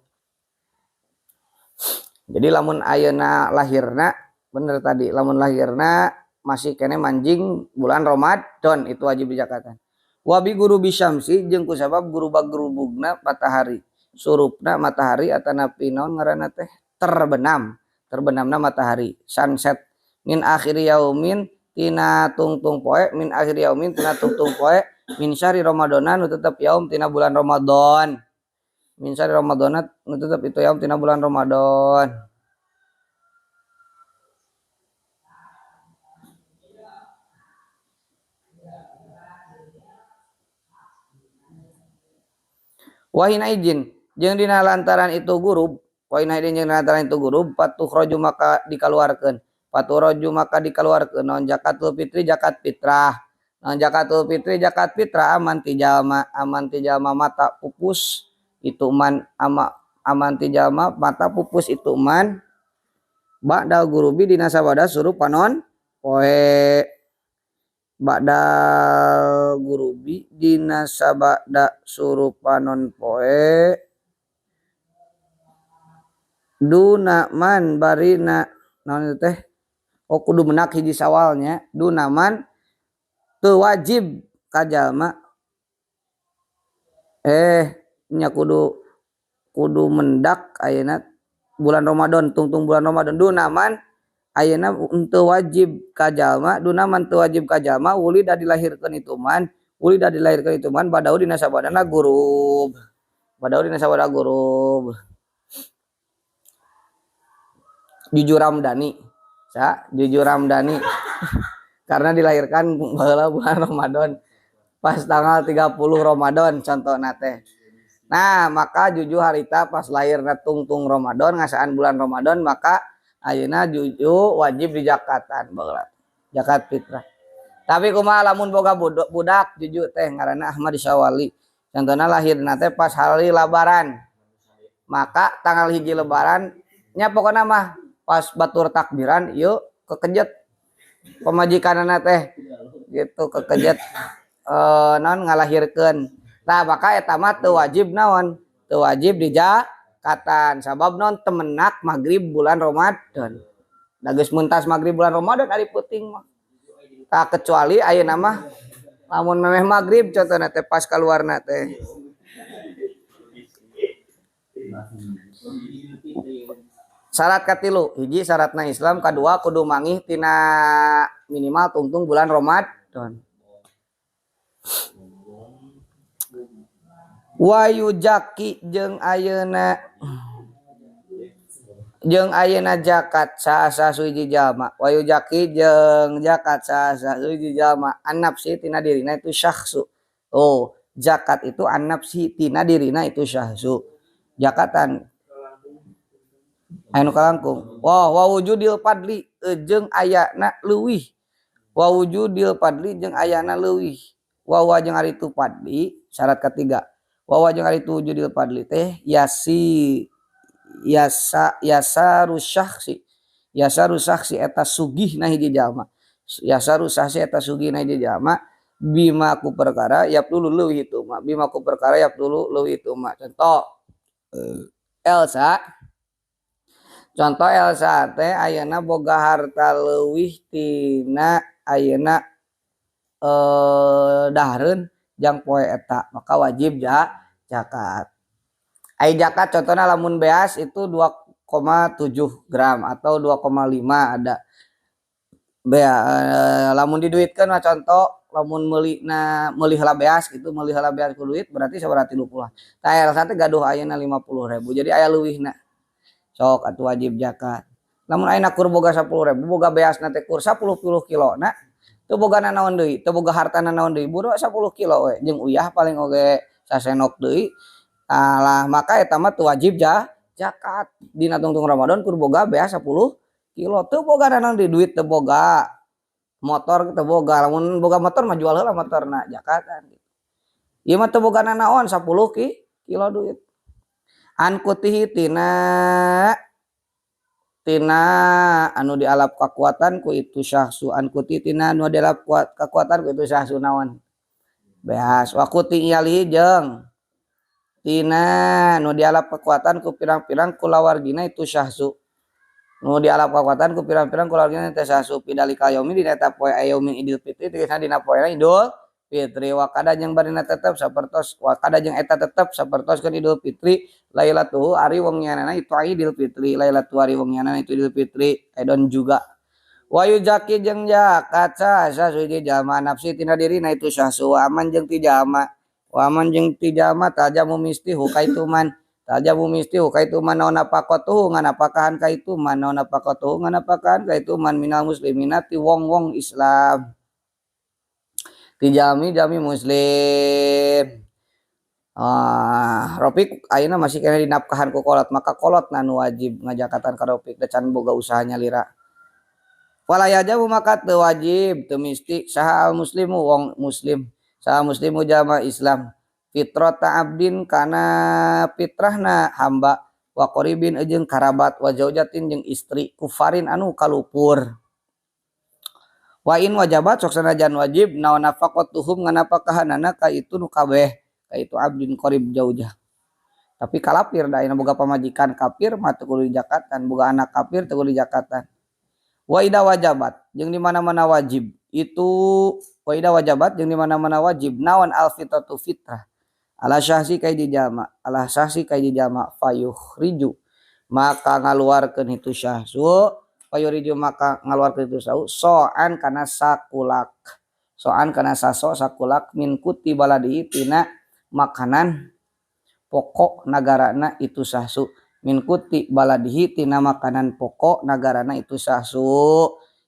S1: jadi lamun ayeuna lahirna bener tadi lamun lahirna masih kene manjing bulan Ramadan itu wajib dijakatan wa bi guru bisamsi jeung kusabab gurubag-gurubugna matahari surupna matahari atanapi naon ngaranna teh terbenam terbenamna matahari sunset min akhiri yaumin tina tungtung poe min akhiri yaumin tina tungtung poe min syahri ramadana nu tetep yaum tina bulan Ramadan min syahri ramadana nu tetep itu yaum tina bulan Ramadan wahina izin jeung dina lantaran itu gurub wahina izin jeung dina lantaran itu gurub patuh roju maka dikaluarkeun patuh roju maka dikaluarkeun naon zakatul fitri zakat fitrah naon zakatul fitri zakat fitrah aman ti jalma mata pupus itu man ama aman ti jalma mata pupus itu man ba'dal gurubi dina sabada suruh panon poe ba'dal gurubi dina sabada suruh panon poe duna man barina naon itu teh oh kudu menak hiji sawalnya duna man teu wajib ka jalma nya kudu mendak ayeuna bulan Ramadan, tungtung bulan Ramadan dunaman ayeuna henteu wajib ka jalma, dunaman teu wajib ka jalma wulida dilahirkeun itu man, wulida dilahirkeun itu man badau dina sabadana gurub. Badau dina sabadana gurub. Jujur Ramdhani. Sa, Jujur Ramdhani. Karena dilahirkan baheula bulan Ramadan pas tanggal 30 Ramadan contohna teh. Nah, maka Juju harita pas lahirna tungtung Ramadan ngasaan bulan Ramadan maka ayeuna Juju wajib dijakatan baheula. Zakat fitrah. Tapi kumaha lamun boga budak Juju teh ngaranna Ahmad Syawali. Contohna lahirna teh pas hari Lebaran. Maka tanggal 1 Lebaran nya pokona mah pas batur takbiran ieu kekejet pamajikanana teh gitu kekejet naon ngalahirkeun. Tah maka eta mah teu wajib naon? Teu wajib dijakatan sabab naon temenak magrib bulan Ramadan. Da geus mentas magrib bulan Ramadan ari peuting mah. Tah kecuali ayeuna mah lamun memeh magrib contohna teh pas kaluarna teh. Syarat katilu, hiji syaratna Islam, kadua kudu mangih tina minimal tungtung bulan Ramadan. Wayujaki jeung ayeuna zakat saasa suhiji jalma. Wayujaki jeung zakat saasa suhiji jalma annafsi tina dirina itu syakhsu. Oh, zakat itu annafsi tina dirina itu syakhsu. Zakatan anu kalangkung. Wah, wa wujudil fadli jeung ayana leuwih. Wa wujudil fadli jeung ayana leuwih. Wa wa jeung ari tu fadli syarat ketiga. Wa wa jeung ari tu wujudil fadli teh yasi yasa yasaru syakhsi. Yasaru syakhsi eta sugihna hiji jalma. Yasaru syakhsi eta sugihna hiji jalma bima ku perkara yap dulu leuwih itu mah. Bima ku perkara yap dulu leuwih itu mah. Contoh Elsa. Contoh Elsa teh ayeuna boga harta leuwih tina ayeuna dahareun jang poe eta maka wajib zakat. Ai zakat contohna lamun beas itu 2,7 gram atau 2,5 ada. Bea lamun diduitkeun mah contoh lamun meulina meuli heula beas gitu meuli heula beas ku duit berarti sabaraha 30. Tah Elsa teh gaduh ayeuna 50.000 jadi aya leuwihna. Sok atuh wajib zakat. Lamun ayeuna kur boga 10.000 boga beasna teh kur 10 kilo na teu boga nanaon deui, teu boga hartana naon deui, buru 10 kilo we jeung uyah paling oge sasenok deui. Alah maka eta mah teu wajib zakat. Dina tungtung Ramadan kur boga beas 10 kilo teu boga nanaon deui, duit teu boga, motor teu boga. Lamun boga motor mah jual heula motorna zakatan. Ieu mah teu boga nanaon 10 kilo duit. Ankutihi tina anu dialap kekuatan ku itu syahsu. Ankuti tina anu dialap kekuatan ku itu syahsu naon beas. Wakuti iyalihi jeung tina anu dialap kekuatan ku pirang-pirang kulawargina itu syahsu. Nu dialap kekuatan ku pirang-pirang kulawargina itu syahsu. Pidalika yaumi dina eta poe yaumin Idul Fitri tegasna dina poena Idul Fitri. Wakada jeung barina tetep sapertos wakada jeung eta tetep sapertos kan Idul Fitri lailatuhu ari wengianana itu Idul Fitri lailatu ari wengianana itu Idul Fitri edon juga. Wayu zaki jeung zakat sasa suci jalma nafsi tina dirina itu syahsu wa aman jeung ti jalma wa aman jeung ti jalma tajamu misti hukaituman tajamu misti hukaituman naon napaqatuhu nganapakahan kaituman naon napaqatuhu nganapakahan kaituman minal muslimina ti wong-wong Islam ti jami-jami muslim. Ropik ayeuna masih kena dinafkahan ku kolot maka kolot na nu wajib ngajakatan ka Ropik da can boga usahanya lira. Wala yajabu maka teu wajib teu misti saha al muslimu wong muslim saha muslimu jama Islam fitrata abdin kana fitrahna hamba wa qaribin jeung karabat wa zaujatin jeung istri kufarin anu kalupur. Wa in wajabat sok sanajan wajib naon nafaqatuhum nganapakahanana ka itu nu kabeh ka itu abdin qarib jaujah. Tapi kalapir da ayeuna boga pamajikan kafir mah teu kudu dijakatan, boga anak kafir teu kudu dijakatan. Wa ida wajabat jeung di mana-mana wajib itu wa ida wajabat jeung di mana-mana wajib naon al fitratu fitrah ala syahsi ka hiji jalma ala syahsi ka hiji jalma fayukhriju Maka ngaluarkeun itu syahsu, fayukhriju maka ngaluarkeun itu syahsu so'an kana sakulak. So'an kana saso sakulak min quti baladihi tina makanan pokok nagarana itu sahsu. Min quti baladihi tina makanan pokok nagarana itu sahsu.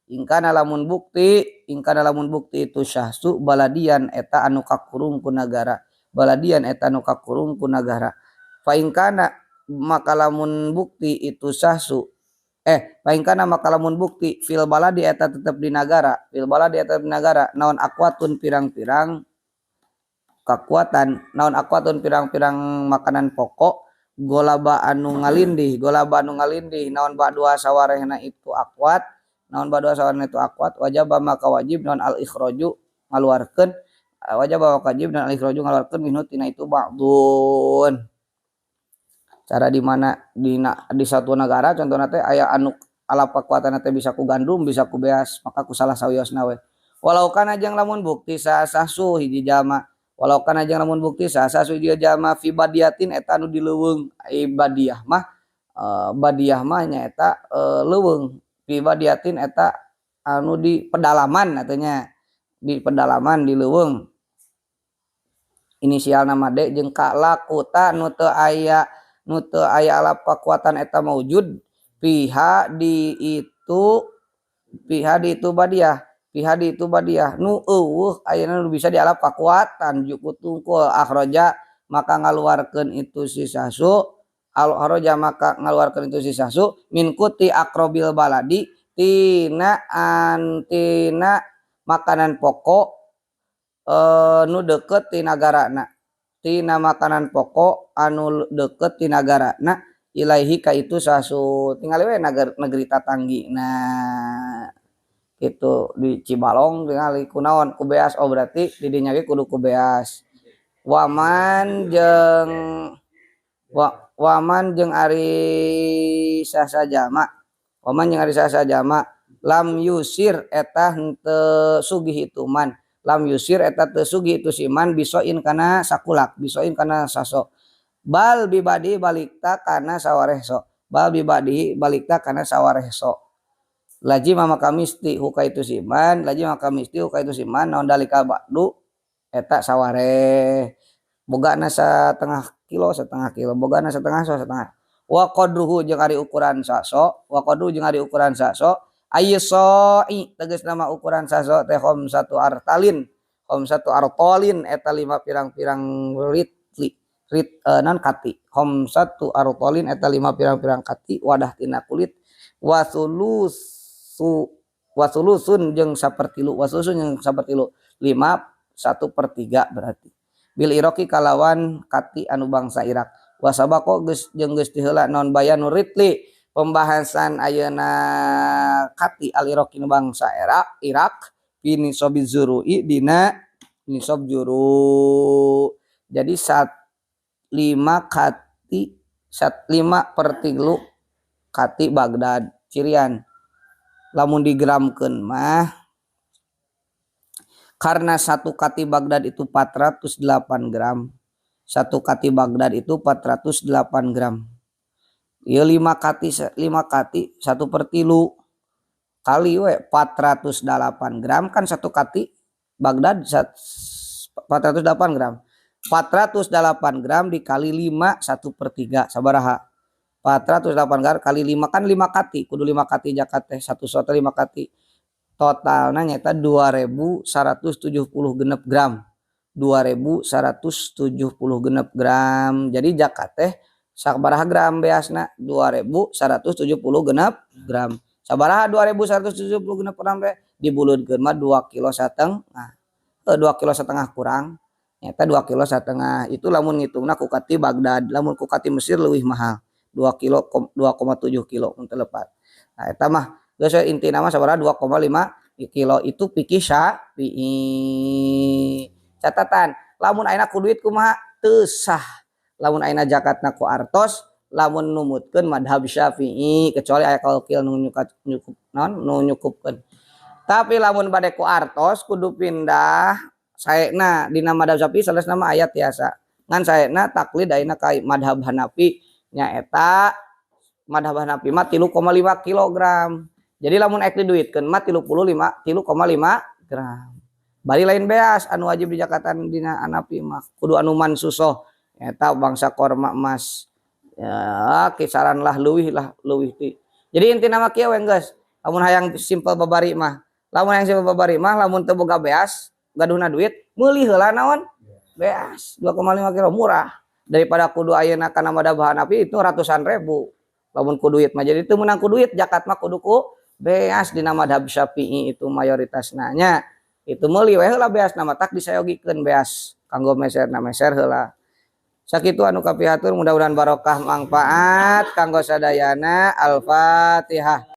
S1: Ingkana lamun bukti, ingkana lamun bukti itu syahsu baladian eta anu kakurung ku nagara. Baladian eta anu kakurung ku nagara. Fa ingkana maka lamun bukti itu sahsu, fa ingkana maka lamun bukti fil baladi eta tetep di nagara, fil baladi eta tetep di nagara naon aqwatun pirang-pirang kakuatan, naon aqwatun pirang-pirang makanan pokok golaba anu ngalindih, golaba anu ngalindih naon ba'dua sawarehna itu aqwat, naon ba'dua sawarehna itu aqwat, wajib maka wajib naon al ikhraju ngaluarkeun, wajib maka wajib naon al ikhraju ngaluarkeun minhu tina itu ba'dun. Cara di mana di satu negara contohna teh aya anu alap kekuatan teh bisa ku gandum bisa ku beas, maka ku salah sawiosna we. Walau kana jeung lamun bukti sahsu hiji jalma, walau kana jeung lamun bukti sahsu hiji jalma fi badiatin eta anu di leuweung, ai badiah mah, badiah mah nyaeta leuweung, fi badiatin eta anu di pedalaman atunya, di pedalaman di leuweung. Inisial nama D jeung K lakuta nu teu aya, nu teu aya alap kekuatan eta maujud piha di itu, piha di itu badiah, piha di itu badiah nu eueuh ayeuna nu bisa dialap kekuatan jukut tungkul akhraja maka ngaluarkeun itu si sahsu, al akhraja maka ngaluarkeun itu si sahsu min quti aqrabil baladi tina antina makanan pokok, nu deukeut ti nagarana, tina makanan pokok anu deukeut ti nagarana ilaihi ka itu sahsu. Tingali we negeri tatanggi. Nah itu di Cibalong tingali kunaon ku beas, oh berarti di dinya ge kudu ku beas. Waman jeung waman jeung ari sahsa jalma, waman jeung ari sahsa jalma lam yusir eta henteu sugih itu man, lam yusir eta teu sugih itu siman bisoin kana sakulak, bisoin kana saso, bal bibadi balikta kana sawareh so, bal bibadi balikta kana sawareh so. Lazima maka misti huka itu siman, lazima maka misti huka itu siman naon dalika ba'du eta sawareh bogana setengah kilo, setengah kilo bogana setengah so setengah. Wa qadruhu jeung ari ukuran saso, wa qadruhu jeung ari ukuran saso ayyisoi tegas nama ukuran saso teh satu artalin, satu artolin eta lima pirang-pirang ritli, rit, non kati, satu artolin eta lima pirang-pirang kati wadah tina kulit, wasulusu wasulusun jeung sapertilu, wasulusun jeung sapertilu 5 1/3 berarti bil Iraqi kalawan kati anu bangsa Irak. Wasabako geus jeung geus diheula non bayanu ritli pembahasan ayeuna kati al Iraqi nu bangsa Irak fi nisabi zuru'i dina nisab juru. Jadi sat 5 kati sat 5/3 kati Baghdad cirian. Lamun digramkeun mah karena satu kati Baghdad itu 408 gram. Satu kati Baghdad itu 408 gram. Ieu 5 kati, 5 kati 1/3 kali we 408 gram kan satu kati Baghdad 408 gram. 408 gram dikali 5 1/3 sabaraha? 408 gram kali 5 kan 5 kati, kudu 5 kati zakat teh satu soto 5 kati. Totalna nyaeta 2170 genep gram. 2170 genep gram. Jadi zakat teh sabaraha gram beasna? 2170 genep gram. Sabaraha 2170 genep gram teh? Dibulunkeun mah 2 kilo setengah. 2 kilo setengah kurang. Nyaeta 2 kilo setengah. Itu lamun ngitungna ku kati Baghdad, lamun ku kati Mesir leuwih mahal. 2 kilo 2,7 kilo mun teu lepat. Nah eta mah geus we intina mah sabaraha 2,5 kilo itu fikih Syafi'i. Catatan, lamun ayeuna ku duit kumaha? Teu sah. Lamun ayeuna zakatna ku artos, lamun numutkeun madhab Syafi'i kecuali aya kalkil nu nyukup naon nu nyukupkeun. Tapi lamun bade ku artos kudu pindah saena dina madhab Syafi'i saleresna mah aya tiasa. Ngan saena taklid ayeuna ka madhab Hanafi nyaeta Madhab Hanafi mah 3,5 kilogram. Jadi lamun ek diduitkeun mah 35 3,5 gram. Bari lain beas anu wajib dijakatan dina Hanafi mah kudu anu mansusoh, eta bangsa korma emas. Ya, kisaran lah leuwih ti. Jadi intina mah kieu we geus. Lamun hayang simpel babari mah. Lamun hayang simpel babari mah, lamun teu boga beas, gaduhna duit, meuli heula naon? Beas 2,5 kilo murah daripada kudu ayeuna kana madhab Hanafi itu ratusan ribu. Lamun ku duit mah, jadi teu meunang ku duit, zakat mah kudu ku beas dina madhab Syafi'i itu mayoritas nanya. Itu meuli we heula beas, na matak disayogikeun beas kanggo meserna, meser heula. Sakitu anu kapihatur, mudah-mudahan barokah, manfaat kanggo sadayana. Al-Fatihah.